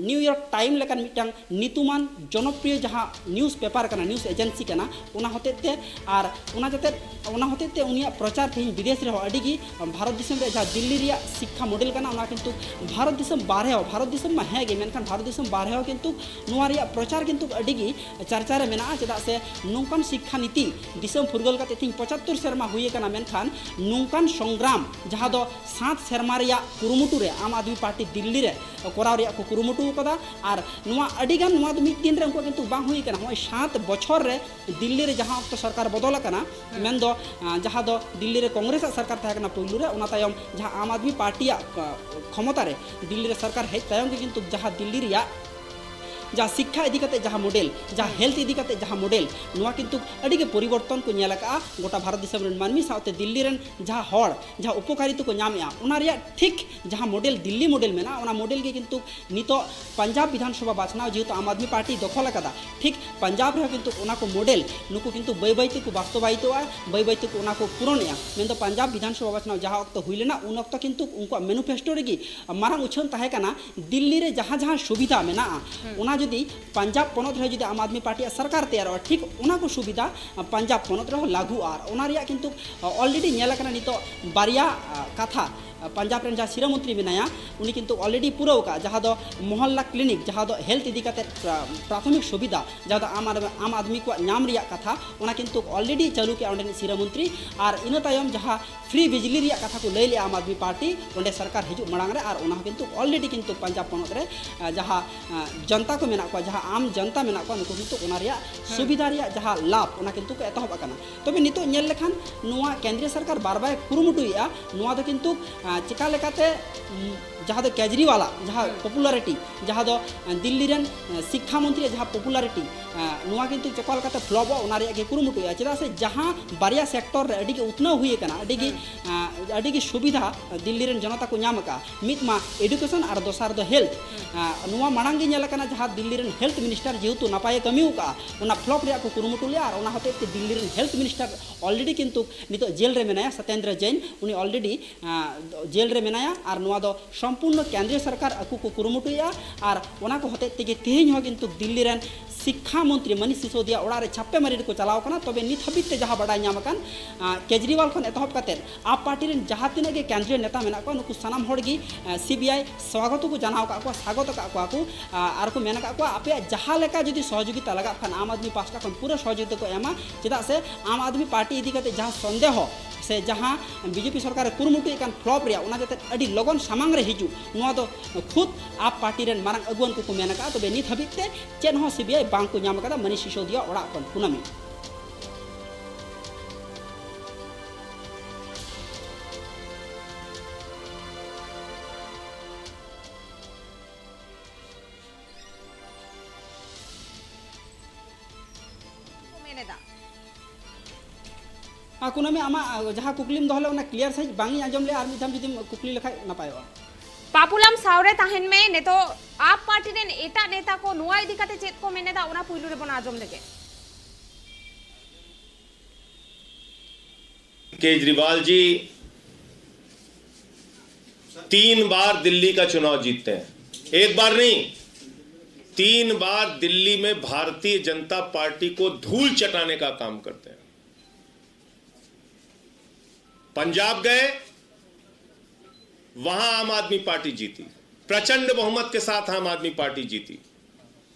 ᱱᱤᱭᱩ ᱭᱚᱨᱠ ᱴᱟᱭᱤᱢ ᱞᱮᱠᱟᱱ ᱢᱤᱫᱴᱟᱝ ᱧᱩᱛᱩᱢᱟᱱ ᱡᱚᱱᱚᱯᱨᱤᱭᱚ ᱡᱟᱦᱟᱸ ᱱᱤᱭᱩᱡᱽ ᱯᱮᱯᱟᱨ ᱠᱟᱱᱟ, ᱱᱤᱭᱩᱡᱽ ᱮᱡᱮᱱᱥᱤ ᱠᱟᱱᱟ, ᱚᱱᱟ ᱦᱚᱛᱮᱡ ᱛᱮ, ᱟᱨ ᱚᱱᱟ ᱡᱟᱛᱮ, ᱚᱱᱟ ᱦᱚᱛᱮᱡ ᱛᱮ ᱩᱱᱤᱭᱟᱜ ᱯᱨᱚᱪᱟᱨ ᱛᱮᱦᱮᱧ ᱵᱤᱫᱮᱥ ᱨᱮᱦᱚᱸ ᱟᱹᱰᱤ ᱜᱮ, ᱵᱷᱟᱨᱚᱛ ᱫᱤᱥᱚᱢ ᱨᱮ ᱡᱟᱦᱟᱸ ᱫᱤᱞᱞᱤ ᱨᱮᱭᱟᱜ ᱥᱤᱠᱠᱷᱟ ᱢᱚᱰᱮᱞ ᱠᱟᱱᱟ, ᱚᱱᱟ ᱠᱤᱱᱛᱩ ᱵᱷᱟᱨᱚᱛ ᱫᱤᱥᱚᱢ ᱵᱟᱨᱦᱮ ᱦᱚᱸ, ᱵᱷᱟᱨᱚᱛ ᱫᱤᱥᱚᱢ ᱢᱟ ᱦᱮᱸ ᱜᱮ, ᱢᱮᱱᱠᱷᱟᱱ ᱵᱷᱟᱨᱚᱛ ᱫᱤᱥᱚᱢ ᱵᱟᱨᱦᱮ ᱦᱚᱸ ᱠᱤᱱᱛᱩ ᱱᱚᱣᱟ ᱨᱮᱭᱟᱜ ᱯᱨᱚᱪᱟᱨ ᱠᱤᱱᱛᱩ ᱟᱹᱰᱤ ᱜᱮ ᱪᱟᱨᱪᱟ ᱨᱮ ᱢᱮᱱᱟᱜᱼᱟ᱾ ᱪᱮᱫᱟᱜ ᱥᱮ ᱱᱚᱝᱠᱟᱱ ᱥᱤᱠᱠᱷᱟ ᱱᱤᱛᱤ ᱫᱤᱥᱚᱢ ᱯᱷᱩᱨᱜᱟᱹᱞ ᱠᱟᱛᱮ ᱛᱮᱦᱮᱧ ᱯᱚᱸᱪᱟᱛᱛᱳᱨ ᱥᱮᱨᱢᱟ ᱦᱩᱭ ᱟᱠᱟᱱᱟ, ᱢᱮᱱᱠᱷᱟᱱ ᱱᱚᱝᱠᱟᱱ ᱥᱚᱝᱜᱨᱟᱢ ᱡᱟᱦᱟᱸ ᱫᱚ ᱥᱟᱛ ᱥᱮᱨᱢᱟ ᱨᱮᱭᱟᱜ ᱠᱩᱨᱩᱢᱩᱴᱩ ᱨᱮ ᱟᱢ ᱟᱫᱢᱤ ᱯᱟᱨᱴᱤ ᱫᱤᱞᱞᱤ ᱨᱮ ᱠᱚᱨᱟᱣ ᱨᱮᱭᱟᱜ ᱠᱚ ᱠᱩᱨᱩᱢᱩᱴᱩ ᱟᱠᱟᱫᱟ᱾ ᱟᱨ ᱱᱚᱣᱟ ᱟᱹᱰᱤ ᱜᱟᱱ, ᱱᱚᱣᱟ ᱫᱚ ᱢᱤᱫ ᱫᱤᱱ ᱨᱮ ᱩᱱᱠᱩᱣᱟᱜ ᱠᱤᱱᱛᱩ ᱵᱟᱝ ᱦᱩᱭ ᱟᱠᱟᱱᱟ᱾ ᱱᱚᱜᱼᱚᱭ ᱥᱟᱛ ᱵᱚᱪᱷᱚᱨ ᱨᱮ ᱫᱤᱞᱞᱤ ᱨᱮ ᱡᱟᱦᱟᱸ ᱚᱠᱛᱚ ᱥᱚᱨᱠᱟᱨ ᱵᱚᱫᱚᱞ ᱟᱠᱟᱱᱟ, ᱦᱮᱸ᱾ ᱢᱮᱱᱫᱚ, ᱟ, ᱡᱟᱦᱟᱸ ᱫᱚ ᱫᱤᱞᱞᱤ ᱨᱮ ᱠᱚᱝᱜᱨᱮᱥ ᱟᱜ ᱥᱚᱨᱠᱟᱨ ᱛᱟᱦᱮᱸ ᱠᱟᱱᱟ ᱯᱩᱭᱞᱩ ᱨᱮ, ᱚᱱᱟ ᱛᱟᱭᱚᱢ ᱡᱟᱦᱟᱸ ᱟᱢ ᱟᱫᱢᱤ ᱯᱟᱨᱴᱤᱭᱟᱜ, ᱟ, ᱠᱷᱚᱢᱚᱛᱟ ᱨᱮ ᱫᱤᱞᱞᱤ ᱨᱮ ᱥᱚᱨᱠᱟᱨ ᱦᱮᱡ ᱛᱟᱭᱚᱢ ᱜᱮ ᱠᱤᱱᱛᱩ ᱡᱟᱦᱟᱸ ᱫᱤᱞᱞᱤ ᱨᱮᱭᱟᱜ ᱡᱟᱦᱟᱸ ᱥᱤᱠᱠᱷᱟ ᱤᱫᱤ ᱠᱟᱛᱮ ᱡᱟᱦᱟᱸ ᱢᱚᱰᱮᱞ, ᱡᱟᱦᱟᱸ ᱦᱮᱸ᱾ ᱦᱮᱞᱛᱷ ᱤᱫᱤ ᱠᱟᱛᱮ ᱡᱟᱦᱟᱸ ᱢᱚᱰᱮᱞ, ᱱᱚᱣᱟ ᱠᱤᱱᱛᱩ ᱟᱹᱰᱤ ᱜᱮ ᱯᱚᱨᱤᱵᱚᱨᱛᱚᱱ ᱠᱚ ᱧᱮᱞ ᱟᱠᱟᱫᱼᱟ᱾ ᱜᱚᱴᱟ ᱵᱷᱟᱨᱚᱛ ᱫᱤᱥᱚᱢ ᱨᱮᱱ ᱢᱟᱹᱱᱢᱤ ᱥᱟᱶᱛᱮ ᱫᱤᱞᱞᱤ ᱨᱮᱱ ᱡᱟᱦᱟᱸ ᱦᱚᱲ ᱡᱟᱦᱟᱸ ᱩᱯᱚᱠᱟᱨᱤᱛᱟ ᱠᱚ ᱧᱟᱢᱮᱫᱼᱟ, ᱚᱱᱟ ᱨᱮᱭᱟᱜ ᱴᱷᱤᱠ ᱡᱟᱦᱟᱸ ᱢᱚᱰᱮᱞ, ᱫᱤᱞᱞᱤ ᱢᱚᱰᱮᱞ ᱢᱮᱱᱟᱜᱼᱟ, ᱚᱱᱟ ᱢᱚᱰᱮᱞ ᱜᱮ ᱠᱤᱱᱛᱩ ᱱᱤᱛᱚᱜ ᱯᱟᱧᱡᱟᱵᱽ ᱵᱤᱫᱷᱟᱱ ᱥᱚᱵᱷᱟ ᱵᱟᱪᱷᱱᱟᱣ ᱡᱮᱦᱮᱛᱩ ᱟᱢ ᱟᱫᱢᱤ ᱯᱟᱨᱴᱤ ᱫᱚᱠᱷᱚᱞ ᱟᱠᱟᱫᱟ, ᱴᱷᱤᱠ ᱯᱟᱧᱡᱟᱵᱽ ᱨᱮᱦᱚᱸ ᱠᱤᱱᱛᱩ ᱚᱱᱟ ᱠᱚ ᱢᱚᱰᱮᱞ ᱱᱩᱠᱩ ᱠᱤᱱᱛᱩ ᱵᱟᱹᱭ ᱵᱟᱹᱭ ᱛᱮᱠᱚ ᱵᱟᱥᱛᱚᱵᱟᱭᱤᱛᱚᱜᱼᱟ, ᱵᱟᱹᱭ ᱵᱟᱹᱭ ᱛᱮᱠᱚ ᱚᱱᱟ ᱠᱚ ᱯᱩᱨᱚᱱᱮᱜᱼᱟ᱾ ᱢᱮᱱᱫᱚ ᱯᱟᱧᱡᱟᱵᱽ ᱵᱤᱫᱷᱟᱱ ᱥᱚᱵᱷᱟ ᱵᱟᱪᱷᱱᱟᱣ ᱡᱟᱦᱟᱸ ᱚᱠᱛᱚ ᱦᱩᱭ ᱞᱮᱱᱟ, ᱩᱱ ᱚᱠᱛᱚ ᱠᱤᱱᱛᱩ ᱩᱱᱠᱩᱣᱟᱜ ᱢᱮᱱᱩᱯᱷᱮᱥᱴᱳ ᱨᱮᱜᱮ ᱢᱟᱨᱟᱝ ᱩᱪᱷᱟᱹᱱ ᱛᱟᱦᱮᱸ ᱠᱟᱱᱟ, ᱫᱤᱞᱞᱤ ᱨᱮ ᱡᱟᱦᱟᱸ ᱡᱟᱦᱟᱸ ᱥᱩᱵᱤᱫᱷᱟ ᱢᱮᱱᱟᱜᱼᱟ, ᱦᱩᱸ᱾ ᱚᱱᱟ ᱡᱩᱫᱤ ᱯᱟᱧᱡᱟᱵᱽ ᱯᱚᱱᱚᱛ ᱨᱮ ᱡᱩᱫᱤ ᱟᱢ ᱟᱫᱢᱤ ᱯᱟᱨᱴᱤᱭᱟᱜ ᱥᱚᱨᱠᱟᱨ ᱛᱮᱭᱟᱨᱚᱜᱼᱟ, ᱴᱷᱤᱠ ᱚᱱᱟ ᱠᱚ ᱥᱩᱵᱤᱫᱷᱟ ᱯᱟᱧᱡᱟᱵᱽ ᱯᱚᱱᱚᱛ ᱨᱮᱦᱚᱸ ᱞᱟᱹᱜᱩᱜᱼᱟ᱾ ᱟᱨ ᱚᱱᱟ ᱨᱮᱭᱟᱜ ᱠᱤᱱᱛᱩ already ᱧᱮᱞ ᱟᱠᱟᱱᱟ ᱱᱤᱛᱚᱜ ᱵᱟᱨᱭᱟ, ᱟ, ᱠᱟᱛᱷᱟ ᱯᱟᱧᱡᱟᱵᱽ ᱨᱮᱱ ᱡᱟᱦᱟᱸ ᱥᱤᱨᱟᱹ ᱢᱚᱱᱛᱨᱤ ᱢᱮᱱᱟᱭᱟ, ᱩᱱᱤ ᱠᱤᱱᱛᱩ already ᱯᱩᱨᱟᱹᱣ ᱟᱠᱟᱫᱼᱟ, ᱡᱟᱦᱟᱸ ᱫᱚ ᱢᱚᱦᱚᱞᱞᱟ clinic, ᱡᱟᱦᱟᱸ ᱫᱚ health ᱤᱫᱤ ᱠᱟᱛᱮ ᱯᱨᱟ-, ᱯᱨᱟᱛᱷᱚᱢᱤᱠ ᱥᱩᱵᱤᱫᱷᱟ, ᱡᱟᱦᱟᱸ ᱫᱚ ᱟᱢ ᱟᱫ-, ᱟᱢ ᱟᱫᱢᱤ ᱠᱚᱣᱟᱜ ᱧᱟᱢ ᱨᱮᱭᱟᱜ ᱠᱟᱛᱷᱟ, ᱚᱱᱟ ᱠᱤᱱᱛᱩ already ᱪᱟᱹᱞᱩ ᱠᱮᱫᱼᱟ ᱚᱸᱰᱮᱱᱤᱡ ᱥᱤᱨᱟᱹ ᱢᱚᱱᱛᱨᱤ᱾ ᱟᱨ ᱤᱱᱟᱹ ᱛᱟᱭᱚᱢ ᱡᱟᱦᱟᱸ free ᱵᱤᱡᱽᱞᱤ ᱨᱮᱭᱟᱜ ᱠᱟᱛᱷᱟ ᱠᱚ ᱞᱟᱹᱭ ᱞᱮᱫᱼᱟ ᱟᱢ ᱟᱫᱢᱤ ᱯᱟᱨᱴᱤ ᱚᱸᱰᱮ ᱥᱚᱨᱠᱟᱨ ᱦᱤᱡᱩᱜ ᱢᱟᱲᱟᱝ ᱨᱮ, ᱟᱨ ᱚᱱᱟ ᱦᱚᱸ ᱠᱤᱱᱛᱩ already ᱠᱤᱱᱛᱩ ᱯᱟᱧᱡᱟᱵᱽ ᱯᱚᱱᱚᱛ ᱨᱮ, ᱟ, ᱡᱟᱦᱟᱸ, ᱟ, ᱡᱚᱱᱛᱟ ᱠᱚ ᱢᱮᱱᱟᱜ ᱠᱚᱣᱟ, ᱡᱟᱦᱟᱸ ᱟᱢ ᱡᱚᱱᱛᱟ ᱢᱮᱱᱟᱜ ᱠᱚᱣᱟ, ᱱᱩᱠᱩ ᱠᱤᱱᱛᱩ ᱚᱱᱟ ᱨᱮᱭᱟᱜ ᱥᱩᱵᱤᱫᱷᱟ ᱨᱮᱭᱟᱜ ᱡᱟᱦᱟᱸ ᱞᱟᱵᱷ, ᱚᱱᱟ ᱠᱤᱱᱛᱩ ᱠᱚ ᱮᱛᱚᱦᱚᱵ ᱟᱠᱟᱱᱟ᱾ ᱛᱚᱵᱮ ᱱᱤᱛᱚᱜ ᱧᱮᱞ ᱞᱮᱠᱷᱟᱱ ᱱᱚᱣᱟ ᱠᱮᱱᱫᱨᱤᱭᱚ ᱥᱚᱨᱠᱟᱨ ᱵᱟᱨ ᱵᱟᱭ ᱠᱩᱨᱩᱢᱩᱴᱩᱭᱮᱫᱼᱟ, ᱱᱚᱣᱟ ᱫᱚ ᱠᱤᱱᱛᱩ, ᱟ, ᱪᱮᱠᱟ ᱞᱮᱠᱟᱛᱮ, ᱩᱢ, ᱡᱟᱦᱟᱸ ᱫᱚ ᱠᱮᱡᱨᱤᱣᱟᱞᱟᱜ ᱡᱟᱦᱟᱸ popularity, ᱡᱟᱦᱟᱸ ᱫᱚ, ᱟ, ᱫᱤᱞᱞᱤ ᱨᱮᱱ, ᱟ, ᱥᱤᱠᱠᱷᱟ ᱢᱚᱱᱛᱨᱤᱭᱟᱜ ᱡᱟᱦᱟᱸ popularity, ᱟ, ᱱᱚᱣᱟ ᱠᱤᱱᱛᱩ ᱪᱮᱠᱟ ᱞᱮᱠᱟᱛᱮ ᱯᱷᱞᱚᱯᱚᱜᱼᱟ, ᱚᱱᱟ ᱨᱮᱭᱟᱜ ᱜᱮ ᱠᱩᱨᱩᱢᱩᱴᱩᱭᱮᱫᱼᱟ᱾ ᱪᱮᱫᱟᱜ ᱥᱮ ᱡᱟᱦᱟᱸ ᱵᱟᱨᱭᱟ ᱥᱮᱠᱴᱚᱨ ᱨᱮ ᱟᱹᱰᱤ ᱜᱮ ᱩᱛᱱᱟᱹᱣ ᱦᱩᱭ ᱟᱠᱟᱱᱟ, ᱟᱹᱰᱤ ᱜᱮ, ᱟ, ᱟᱹᱰᱤ ᱜᱮ ᱥᱩᱵᱤᱫᱷᱟ ᱫᱤᱞᱞᱤ ᱨᱮᱱ ᱡᱚᱱᱚᱛᱟ ᱠᱚ ᱧᱟᱢ ᱟᱠᱟᱫᱼᱟ, ᱢᱤᱫ ᱢᱟ education ᱟᱨ ᱫᱚᱥᱟᱨ ᱫᱚ health᱾ ᱟ, ᱱᱚᱣᱟ ᱢᱟᱲᱟᱝ ᱜᱮ ᱧᱮᱞ ᱟᱠᱟᱱᱟ, ᱡᱟᱦᱟᱸ ᱫᱤᱞᱞᱤ ᱨᱮᱱ health minister ᱡᱮᱦᱮᱛᱩ ᱱᱟᱯᱟᱭᱮ ᱠᱟᱹᱢᱤ ᱟᱠᱟᱫᱼᱟ, ᱚᱱᱟ ᱯᱷᱞᱚᱯ ᱨᱮᱭᱟᱜ ᱠᱚ ᱠᱩᱨᱩᱢᱩᱴᱩ ᱞᱮᱫᱼᱟ, ᱟᱨ ᱚᱱᱟ ᱦᱚᱛᱮᱡ ᱛᱮ ᱫᱤᱞᱞᱤ ᱨᱮᱱ health minister already ᱠᱤᱱᱛᱩ ᱱᱤᱛᱚᱜ ᱡᱮᱞ ᱨᱮ ᱢᱮᱱᱟᱭᱟ, ᱥᱚᱛᱮᱱᱫᱨᱚ ᱡᱮᱱ, ᱩᱱᱤ already, ᱟ, ᱡᱮᱞ ᱨᱮ ᱢᱮᱱᱟᱭᱟ᱾ ᱟᱨ ᱱᱚᱣᱟ ᱫᱚ ᱥᱚᱢᱯᱩᱨᱱᱚ ᱠᱮᱱᱫᱨᱤᱭᱚ ᱥᱚᱨᱠᱟᱨ ᱟᱠᱚ ᱠᱚ ᱠᱩᱨᱩᱢᱩᱴᱩᱭᱮᱫᱼᱟ, ᱟᱨ ᱚᱱᱟ ᱠᱚ ᱦᱚᱛᱮᱡ ᱛᱮᱜᱮ ᱛᱮᱦᱮᱧ ᱦᱚᱸ ᱠᱤᱱᱛᱩ ᱫᱤᱞᱞᱤ ᱨᱮᱱ ᱥᱤᱠᱠᱷᱟ ᱢᱚᱱᱛᱨᱤ ᱢᱟᱱᱤᱥ ᱥᱤᱥᱳᱫᱤᱭᱟ ᱚᱲᱟᱜ ᱨᱮ ᱪᱷᱟᱯᱮ ᱢᱟᱨᱤ ᱨᱮᱠᱚ ᱪᱟᱞᱟᱣ ᱠᱟᱱᱟ᱾ ᱛᱚᱵᱮ ᱱᱤᱛ ᱦᱟᱹᱵᱤᱡ ᱛᱮ ᱡᱟᱦᱟᱸ ᱵᱟᱰᱟᱭ ᱧᱟᱢ ᱟᱠᱟᱱ, ᱟ, ᱠᱮᱡᱨᱤᱣᱟᱞ ᱠᱷᱚᱱ ᱮᱛᱚᱦᱚᱵ ᱠᱟᱛᱮᱫ ᱟᱯ ᱯᱟᱨᱴᱤ ᱨᱮᱱ ᱡᱟᱦᱟᱸ ᱛᱤᱱᱟᱹᱜ ᱜᱮ ᱠᱮᱱᱫᱨᱤᱭᱚ ᱱᱮᱛᱟ ᱢᱮᱱᱟᱜ ᱠᱚᱣᱟ, ᱱᱩᱠᱩ ᱥᱟᱱᱟᱢ ᱦᱚᱲ ᱜᱮ, ᱟ, ᱥᱤ ᱵᱤ ᱟᱭ ᱥᱣᱟᱜᱚᱛ ᱠᱚ ᱡᱟᱱᱟᱣ ᱟᱠᱟᱫ ᱠᱚᱣᱟ, ᱥᱟᱜᱚᱛ ᱟᱠᱟᱫ ᱠᱚᱣᱟ ᱠᱚ, ᱟ, ᱟᱨ ᱠᱚ ᱢᱮᱱ ᱟᱠᱟᱫ ᱠᱚᱣᱟ, ᱟᱯᱮᱭᱟᱜ ᱡᱟᱦᱟᱸ ᱞᱮᱠᱟ ᱡᱩᱫᱤ ᱥᱚᱦᱚᱡᱳᱜᱤᱛᱟ ᱞᱟᱜᱟᱜ ᱠᱷᱟᱱ ᱟᱢ ᱟᱫᱢᱤ ᱯᱟᱦᱴᱟ ᱠᱷᱚᱱ ᱯᱩᱨᱟᱹ ᱥᱚᱦᱚᱡᱳᱜᱤᱛᱟ ᱠᱚ ᱮᱢᱟ᱾ ᱪᱮᱫᱟᱜ ᱥᱮ ᱟᱢ ᱟᱫᱢᱤ ᱯᱟᱨᱴᱤ ᱤᱫᱤ ᱠᱟᱛᱮ ᱡᱟᱦᱟᱸ ᱥᱚᱱᱫᱮᱦᱚ ᱥᱮ ᱡᱟᱦᱟᱸ ᱵᱤ ᱡᱮ ᱯᱤ ᱥᱚᱨᱠᱟᱨᱮ ᱠᱩᱨᱩᱢᱩᱴᱩᱭᱮᱫ ᱠᱟᱱ ᱯᱷᱞᱚᱯ ᱨᱮᱭᱟᱜ, ᱚᱱᱟ ᱡᱟᱛᱮ ᱟᱹᱰᱤ ᱞᱚᱜᱚᱱ ᱥᱟᱢᱟᱝ ᱨᱮ ᱦᱤᱡᱩᱜ, ᱱᱚᱣᱟ ᱫᱚ ᱠᱷᱩᱫ ᱟᱯ ᱯᱟᱨᱴᱤ ᱨᱮᱱ ᱢᱟᱨᱟᱝ ᱟᱹᱜᱩᱣᱟᱹᱱ ᱠᱚᱠᱚ ᱢᱮᱱ ᱟᱠᱟᱫᱼᱟ᱾ ᱛᱚᱵᱮ ᱱᱤᱛ ᱦᱟᱹᱵᱤᱡ ᱛᱮ ᱪᱮᱫ ᱦᱚᱸ ᱥᱤ ᱵᱤ ᱟᱭ ᱵᱟᱝ ᱠᱚ ᱧᱟᱢ ᱟᱠᱟᱫᱟ ᱢᱟᱹᱱᱤᱥ ᱥᱤᱥᱳᱫᱤᱭᱟ ᱚᱲᱟᱜ ᱠᱷᱚᱱ᱾ ᱠᱩᱱᱟᱹᱢᱤ᱾ ᱠᱚ ᱢᱮᱱ ᱮᱫᱟ᱾ ᱟᱨ ᱠᱩᱱᱟᱹᱢᱤ, ᱟᱢᱟᱜ ᱡᱟᱦᱟᱸ ᱠᱩᱠᱞᱤᱢ ᱫᱚᱦᱚ ᱞᱮᱫ, ᱚᱱᱟ ᱠᱞᱤᱭᱟᱨ ᱥᱟᱺᱦᱤᱡ ᱵᱟᱝ ᱤᱧ ᱟᱸᱡᱚᱢ ᱞᱮᱫᱼᱟ, ᱟᱨ ᱢᱤᱫ ᱫᱷᱟᱣ ᱡᱩᱫᱤᱢ ᱠᱩᱠᱞᱤ ᱞᱮᱠᱷᱟᱡ ᱱᱟᱯᱟᱭᱚᱜᱼᱟ᱾ ᱯᱟᱯᱩᱞᱟᱢ ᱥᱟᱶᱨᱮ ᱛᱟᱦᱮᱱ ᱢᱮ᱾ ᱱᱤᱛᱚᱜ ᱟᱯ ᱯᱟᱨᱴᱤ ᱨᱮᱱ ᱮᱴᱟᱜ ᱱᱮᱛᱟ ᱠᱚ ᱱᱚᱣᱟ ᱤᱫᱤ ᱠᱟᱛᱮ ᱪᱮᱫ ᱠᱚ ᱢᱮᱱ ᱮᱫᱟ, ᱚᱱᱟ ᱯᱩᱭᱞᱩ ᱨᱮᱵᱚᱱ ᱟᱸᱡᱚᱢ ᱞᱮᱜᱮ᱾ केजरीवाल जी तीन बार दिल्ली का चुनाव जीतते हैं, एक बार नहीं, तीन बार दिल्ली में भारतीय जनता पार्टी को धूल चटाने का काम करते हैं। पंजाब गए, वहां आम आदमी पार्टी जीती, प्रचंड बहुमत के साथ आम आदमी पार्टी जीती।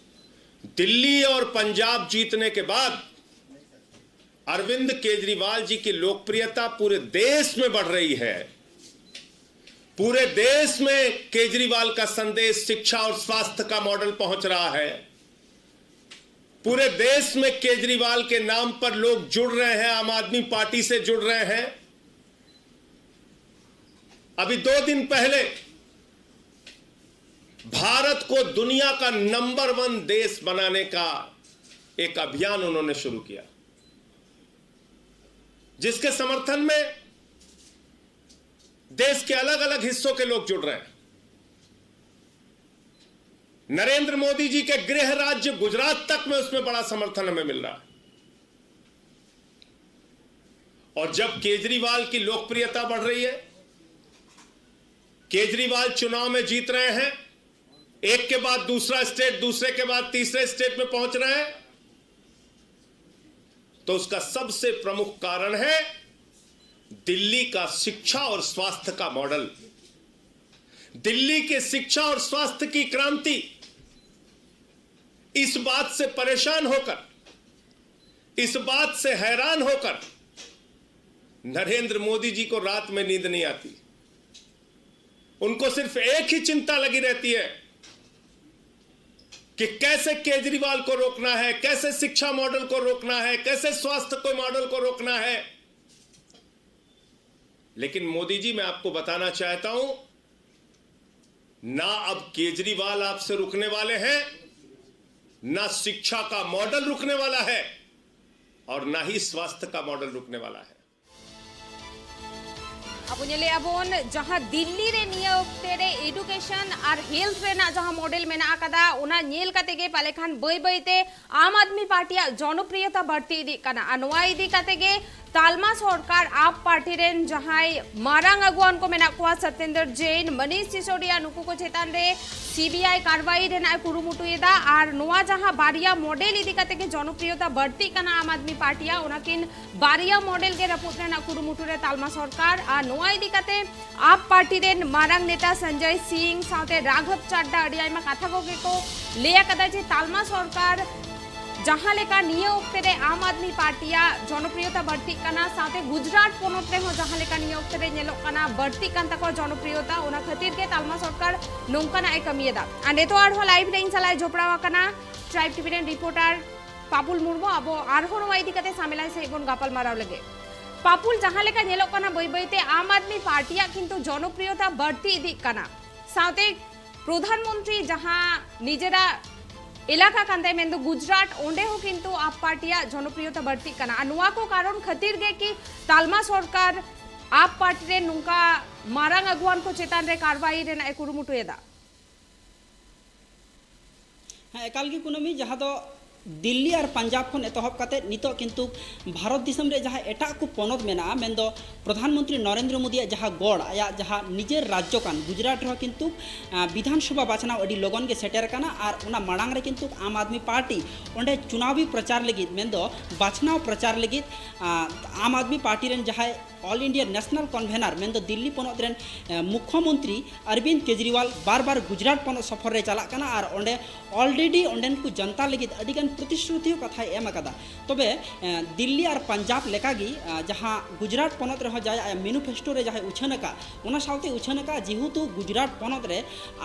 दिल्ली और पंजाब जीतने के बाद अरविंद केजरीवाल जी की लोकप्रियता पूरे देश में बढ़ रही है। पूरे देश में केजरीवाल का संदेश शिक्षा और स्वास्थ्य का मॉडल पहुंच रहा है। पूरे देश में केजरीवाल के नाम पर लोग जुड़ रहे हैं, आम आदमी पार्टी से जुड़ रहे हैं। अभी दो दिन पहले भारत को दुनिया का नंबर वन देश बनाने का एक अभियान उन्होंने शुरू किया, जिसके समर्थन में देश के अलग अलग हिस्सों के लोग जुड़ रहे हैं। नरेंद्र मोदी जी के गृह राज्य गुजरात तक में उसमें बड़ा समर्थन हमें मिल रहा है। और जब केजरीवाल की लोकप्रियता बढ़ रही है, केजरीवाल चुनाव में जीत रहे हैं, एक के बाद दूसरा स्टेट, दूसरे के बाद तीसरे स्टेट में पहुंच रहे हैं, तो उसका सबसे प्रमुख कारण है दिल्ली का शिक्षा और स्वास्थ्य का मॉडल। दिल्ली के शिक्षा और स्वास्थ्य की क्रांति। इस बात से परेशान होकर, इस बात से हैरान होकर नरेंद्र मोदी जी को रात में नींद नहीं आती। उनको सिर्फ एक ही चिंता लगी रहती है कि कैसे केजरीवाल को रोकना है, कैसे शिक्षा मॉडल को रोकना है, कैसे स्वास्थ्य को मॉडल को रोकना है। लेकिन मोदी जी, मैं आपको बताना चाहता हूं, ना अब केजरीवाल आपसे रुकने वाले हैं, ना शिक्षा का मॉडल रुकने वाला है, और ना ही स्वास्थ्य का मॉडल रुकने वाला है। ᱟᱵᱚ ᱧᱮᱞᱮᱫᱼᱟ ᱵᱚᱱ, ᱡᱟᱦᱟᱸ ᱫᱤᱞᱞᱤ ᱨᱮ ᱱᱤᱭᱟᱹ ᱚᱠᱛᱮ ᱨᱮ ᱮᱰᱩᱠᱮᱥᱚᱱ ᱟᱨ ᱦᱮᱞᱛᱷ ᱨᱮᱱᱟᱜ ᱡᱟᱦᱟᱸ ᱢᱚᱰᱮᱞ ᱢᱮᱱᱟᱜ ᱟᱠᱟᱫᱟ, ᱚᱱᱟ ᱧᱮᱞ ᱠᱟᱛᱮ ᱜᱮ ᱯᱟᱞᱮ ᱠᱷᱟᱱ ᱵᱟᱹᱭ ᱵᱟᱹᱭ ᱛᱮ ᱟᱢ ᱟᱫᱢᱤ ᱯᱟᱨᱴᱤᱭᱟᱜ ᱡᱚᱱᱚᱯᱨᱤᱭᱚᱛᱟ ᱵᱟᱹᱲᱛᱤ ᱤᱫᱤᱜ ᱠᱟᱱᱟ᱾ ᱟᱨ ᱱᱚᱣᱟ ᱤᱫᱤ ᱠᱟᱛᱮ ᱜᱮ ᱛᱟᱞᱢᱟ ᱥᱚᱨᱠᱟᱨ ᱟᱯ ᱯᱟᱨᱴᱤ ᱨᱮᱱ ᱡᱟᱦᱟᱸᱭ ᱢᱟᱨᱟᱝ ᱟᱹᱜᱩᱣᱟᱱ ᱠᱚ ᱢᱮᱱᱟᱜ ᱠᱚᱣᱟ, ᱥᱚᱛᱮᱱᱫᱨ ᱡᱮᱭᱱ, ᱢᱚᱱᱤᱥ ᱥᱤᱥᱳᱰᱤᱭᱟ, ᱱᱩᱠᱩ ᱠᱚ ᱪᱮᱛᱟᱱ ᱨᱮ ᱥᱤᱵᱤᱟᱭ ᱠᱟᱨᱣᱟᱭ ᱨᱮᱱᱟᱜ ᱮ ᱠᱩᱨᱩᱢᱩᱴᱩᱭᱮᱫᱟ᱾ ᱟᱨ ᱱᱚᱣᱟ ᱡᱟᱦᱟᱸ ᱵᱟᱨᱭᱟ ᱢᱚᱰᱮᱞ ᱤᱫᱤ ᱠᱟᱛᱮ ᱜᱮ ᱡᱚᱱᱚᱯᱨᱤᱭᱚᱛᱟ ᱵᱟᱹᱲᱛᱤᱜ ᱠᱟᱱᱟ ᱟᱢ ᱟᱫᱢᱤ ᱯᱟᱨᱴᱤᱭᱟᱜ, ᱚᱱᱟᱠᱤᱱ ᱵᱟᱨᱭᱟ ᱢᱚᱰᱮᱞ ᱜᱮ ᱨᱟᱹᱯᱩᱫ ᱨᱮᱱᱟᱜ ᱠᱩᱨᱩᱢᱩᱴᱩ ᱨᱮ ᱛᱟᱞᱢᱟ ᱥᱚᱨᱠᱟᱨ᱾ ᱟᱨ ᱱᱚᱣᱟ ᱤᱫᱤ ᱠᱟᱛᱮ ᱟᱯ ᱯᱟᱨᱴᱤ ᱨᱮᱱ ᱢᱟᱨᱟᱝ ᱱᱮᱛᱟ ᱥᱚᱧᱡᱚᱭ ᱥᱤᱝ ᱥᱟᱶᱛᱮ ᱨᱟᱜᱷᱚᱵ ᱪᱟᱰᱰᱟ ᱟᱹᱰᱤ ᱟᱭᱢᱟ ᱠᱟᱛᱷᱟ ᱠᱚᱜᱮ ᱠᱚ ᱞᱟᱹᱭ ᱟᱠᱟᱫᱟ ᱡᱮ ᱛᱟᱞᱢᱟ ᱥᱚᱨᱠᱟᱨ ᱡᱟᱦᱟᱸ ᱞᱮᱠᱟ ᱱᱤᱭᱟᱹ ᱚᱠᱛᱮ ᱨᱮ ᱟᱢ ᱟᱫᱢᱤ ᱯᱟᱨᱴᱤᱭᱟᱜ ᱡᱚᱱᱚᱯᱨᱤᱭᱚᱛᱟ ᱵᱟᱹᱲᱛᱤᱜ ᱠᱟᱱᱟ, ᱥᱟᱶᱛᱮ ᱜᱩᱡᱽᱨᱟᱴ ᱯᱚᱱᱚᱛ ᱨᱮᱦᱚᱸ ᱡᱟᱦᱟᱸ ᱞᱮᱠᱟ ᱱᱤᱭᱟᱹ ᱚᱠᱛᱮ ᱨᱮ ᱧᱮᱞᱚᱜ ᱠᱟᱱᱟ ᱵᱟᱹᱲᱛᱤᱜ ᱠᱟᱱ ᱛᱟᱠᱚᱣᱟ ᱡᱚᱱᱚᱯᱨᱤᱭᱚᱛᱟ, ᱚᱱᱟ ᱠᱷᱟᱹᱛᱤᱨ ᱜᱮ ᱛᱟᱞᱢᱟ ᱥᱚᱨᱠᱟᱨ ᱱᱚᱝᱠᱟᱱᱟᱜ ᱮ ᱠᱟᱹᱢᱤᱭᱮᱫᱟ᱾ ᱟᱨ ᱱᱤᱛᱚᱜ ᱟᱨᱦᱚᱸ ᱞᱟᱭᱤᱵᱷ ᱨᱮ ᱤᱧ ᱥᱟᱞᱟᱜ ᱮ ᱡᱚᱯᱲᱟᱣ ᱟᱠᱟᱱᱟ ᱴᱨᱟᱭᱤᱵᱽ ᱴᱤᱵᱷᱤ ᱨᱮᱱ ᱨᱤᱯᱳᱨᱴᱟᱨ ᱯᱟᱯᱩᱞ ᱢᱩᱨᱢᱩ᱾ ᱟᱵᱚ ᱟᱨᱦᱚᱸ ᱱᱚᱣᱟ ᱤᱫᱤ ᱠᱟᱛᱮ ᱥᱟᱢᱮᱞᱟᱭ ᱥᱟᱺᱦᱤᱡ ᱵᱚᱱ ᱜᱟᱯᱟᱞ ᱢᱟᱨᱟᱣ ᱞᱮᱜᱮ᱾ ᱯᱟᱯᱩᱞ, ᱡᱟᱦᱟᱸ ᱞᱮᱠᱟ ᱧᱮᱞᱚᱜ ᱠᱟᱱᱟ ᱵᱟᱹᱭ ᱵᱟᱹᱭᱛᱮ ᱟᱢ ᱟᱫᱢᱤ ᱯᱟᱨᱴᱤᱭᱟᱜ ᱠᱤᱱᱛᱩ ᱡᱚᱱᱚᱯᱨᱤᱭᱚᱛᱟ ᱵᱟᱹᱲᱛᱤ ᱤᱫᱤᱜ ᱠᱟᱱᱟ, ᱥᱟᱶᱛᱮ ᱯᱨᱚᱫᱷᱟᱱ ᱢᱚᱱᱛᱨᱤ ᱡᱟᱦᱟᱸ ᱱᱤᱡᱮᱨᱟᱜ ᱮᱞᱟᱠᱟ ᱠᱟᱱ ᱛᱟᱭ, ᱢᱮᱱᱫᱚ ᱜᱩᱡᱽᱨᱟᱴ, ᱚᱸᱰᱮ ᱦᱚᱸ ᱠᱤᱱᱛᱩ ᱟᱯ ᱯᱟᱨᱴᱤᱭᱟᱜ ᱡᱚᱱᱚᱯᱨᱤᱭᱚᱛᱟ ᱵᱟᱹᱲᱛᱤᱜ ᱠᱟᱱᱟ᱾ ᱟᱨ ᱱᱚᱣᱟ ᱠᱚ ᱠᱟᱨᱚᱱ ᱠᱷᱟᱹᱛᱤᱨ ᱜᱮ ᱠᱤ ᱛᱟᱞᱢᱟ ᱥᱚᱨᱠᱟᱨ ᱟᱯ ᱯᱟᱨᱴᱤ ᱨᱮ ᱱᱚᱝᱠᱟ ᱢᱟᱨᱟᱝ ᱟᱹᱜᱩᱣᱟᱱ ᱠᱚ ᱪᱮᱛᱟᱱ ᱨᱮ ᱠᱟᱨᱣᱟᱭ ᱨᱮᱱᱟᱜ ᱮ ᱠᱩᱨᱩᱢᱩᱴᱩᱭᱮᱫᱟ? ᱦᱮᱸ, ᱮᱠᱟᱞ ᱜᱮ ᱠᱩᱱᱟᱹᱢᱤ, ᱡᱟᱦᱟᱸ ᱫᱚ ᱫᱤᱞᱞᱤ ᱟᱨ ᱯᱟᱧᱡᱟᱵᱽ ᱠᱷᱚᱱ ᱮᱛᱚᱦᱚᱵ ᱠᱟᱛᱮ ᱱᱤᱛᱚᱜ ᱠᱤᱱᱛᱩ ᱵᱷᱟᱨᱚᱛ ᱫᱤᱥᱚᱢ ᱨᱮ ᱡᱟᱦᱟᱸ ᱮᱴᱟᱜ ᱠᱚ ᱯᱚᱱᱚᱛ ᱢᱮᱱᱟᱜᱼᱟ, ᱢᱮᱱᱫᱚ ᱯᱨᱚᱫᱷᱟᱱ ᱢᱚᱱᱛᱨᱤ ᱱᱚᱨᱮᱱᱫᱨᱚ ᱢᱳᱫᱤᱭᱟᱜ ᱡᱟᱦᱟᱸ ᱜᱚᱲ, ᱟᱭᱟᱜ ᱡᱟᱦᱟᱸ ᱱᱤᱡᱮᱨ ᱨᱟᱡᱽᱡᱚ ᱠᱟᱱ ᱜᱩᱡᱽᱨᱟᱴ ᱨᱮᱦᱚᱸ ᱠᱤᱱᱛᱩ, ᱟᱸ, ᱵᱤᱫᱷᱟᱱ ᱥᱚᱵᱷᱟ ᱵᱟᱪᱷᱱᱟᱣ ᱟᱹᱰᱤ ᱞᱚᱜᱚᱱ ᱜᱮ ᱥᱮᱴᱮᱨ ᱟᱠᱟᱱᱟ᱾ ᱟᱨ ᱚᱱᱟ ᱢᱟᱲᱟᱝ ᱨᱮ ᱠᱤᱱᱛᱩ ᱟᱢ ᱟᱫᱢᱤ ᱯᱟᱨᱴᱤ ᱚᱸᱰᱮ ᱪᱩᱱᱟᱣᱤ ᱯᱨᱚᱪᱟᱨ ᱞᱟᱹᱜᱤᱫ, ᱢᱮᱱᱫᱚ ᱵᱟᱪᱷᱱᱟᱣ ᱯᱨᱚᱪᱟᱨ ᱞᱟᱹᱜᱤᱫ, ᱟᱸ, ᱟᱢ ᱟᱫᱢᱤ ᱯᱟᱨᱴᱤ ᱨᱮᱱ ᱡᱟᱦᱟᱸᱭ ᱚᱞ ᱤᱱᱰᱤᱭᱟ ᱱᱮᱥᱱᱟᱞ ᱠᱚᱱᱵᱷᱮᱱᱟᱨ, ᱢᱮᱱᱫᱚ ᱫᱤᱞᱞᱤ ᱯᱚᱱᱚᱛ ᱨᱮᱱ, ᱮ, ᱢᱩᱠᱷᱭᱚᱢᱚᱱᱛᱨᱤ ᱚᱨᱵᱤᱱᱫ ᱠᱮᱡᱨᱤᱣᱟᱞ ᱵᱟᱨ ᱵᱟᱨ ᱜᱩᱡᱽᱨᱟᱴ ᱯᱚᱱᱚᱛ ᱥᱚᱯᱷᱚᱨ ᱨᱮ ᱪᱟᱞᱟᱜ ᱠᱟᱱᱟ᱾ ᱟᱨ ᱚᱸᱰᱮ already ᱚᱸᱰᱮᱱ ᱠᱚ ᱡᱚᱱᱛᱟ ᱞᱟᱹᱜᱤᱫ ᱟᱹᱰᱤᱜᱟᱱ ᱯᱨᱚᱛᱤᱥᱨᱩᱛᱤ ᱦᱚᱸ ᱠᱟᱛᱷᱟᱭ ᱮᱢ ᱟᱠᱟᱫᱟ᱾ ᱛᱚᱵᱮ, ᱮ, ᱫᱤᱞᱞᱤ ᱟᱨ ᱯᱟᱧᱡᱟᱵᱽ ᱞᱮᱠᱟᱜᱮ, ᱮ, ᱡᱟᱦᱟᱸ ᱜᱩᱡᱽᱨᱟᱴ ᱯᱚᱱᱚᱛ ᱨᱮᱦᱚᱸ ᱡᱟᱦᱟᱸᱭ ᱟᱭᱟᱜ ᱢᱮᱱᱤᱯᱷᱮᱥᱴᱳ ᱨᱮ ᱡᱟᱦᱟᱸᱭ ᱩᱪᱷᱟᱹᱱ ᱟᱠᱟᱫ, ᱚᱱᱟ ᱥᱟᱶᱛᱮ ᱩᱪᱷᱟᱹᱱ ᱟᱠᱟᱫ, ᱡᱮᱦᱮᱛᱩ ᱜᱩᱡᱽᱨᱟᱴ ᱯᱚᱱᱚᱛ ᱨᱮ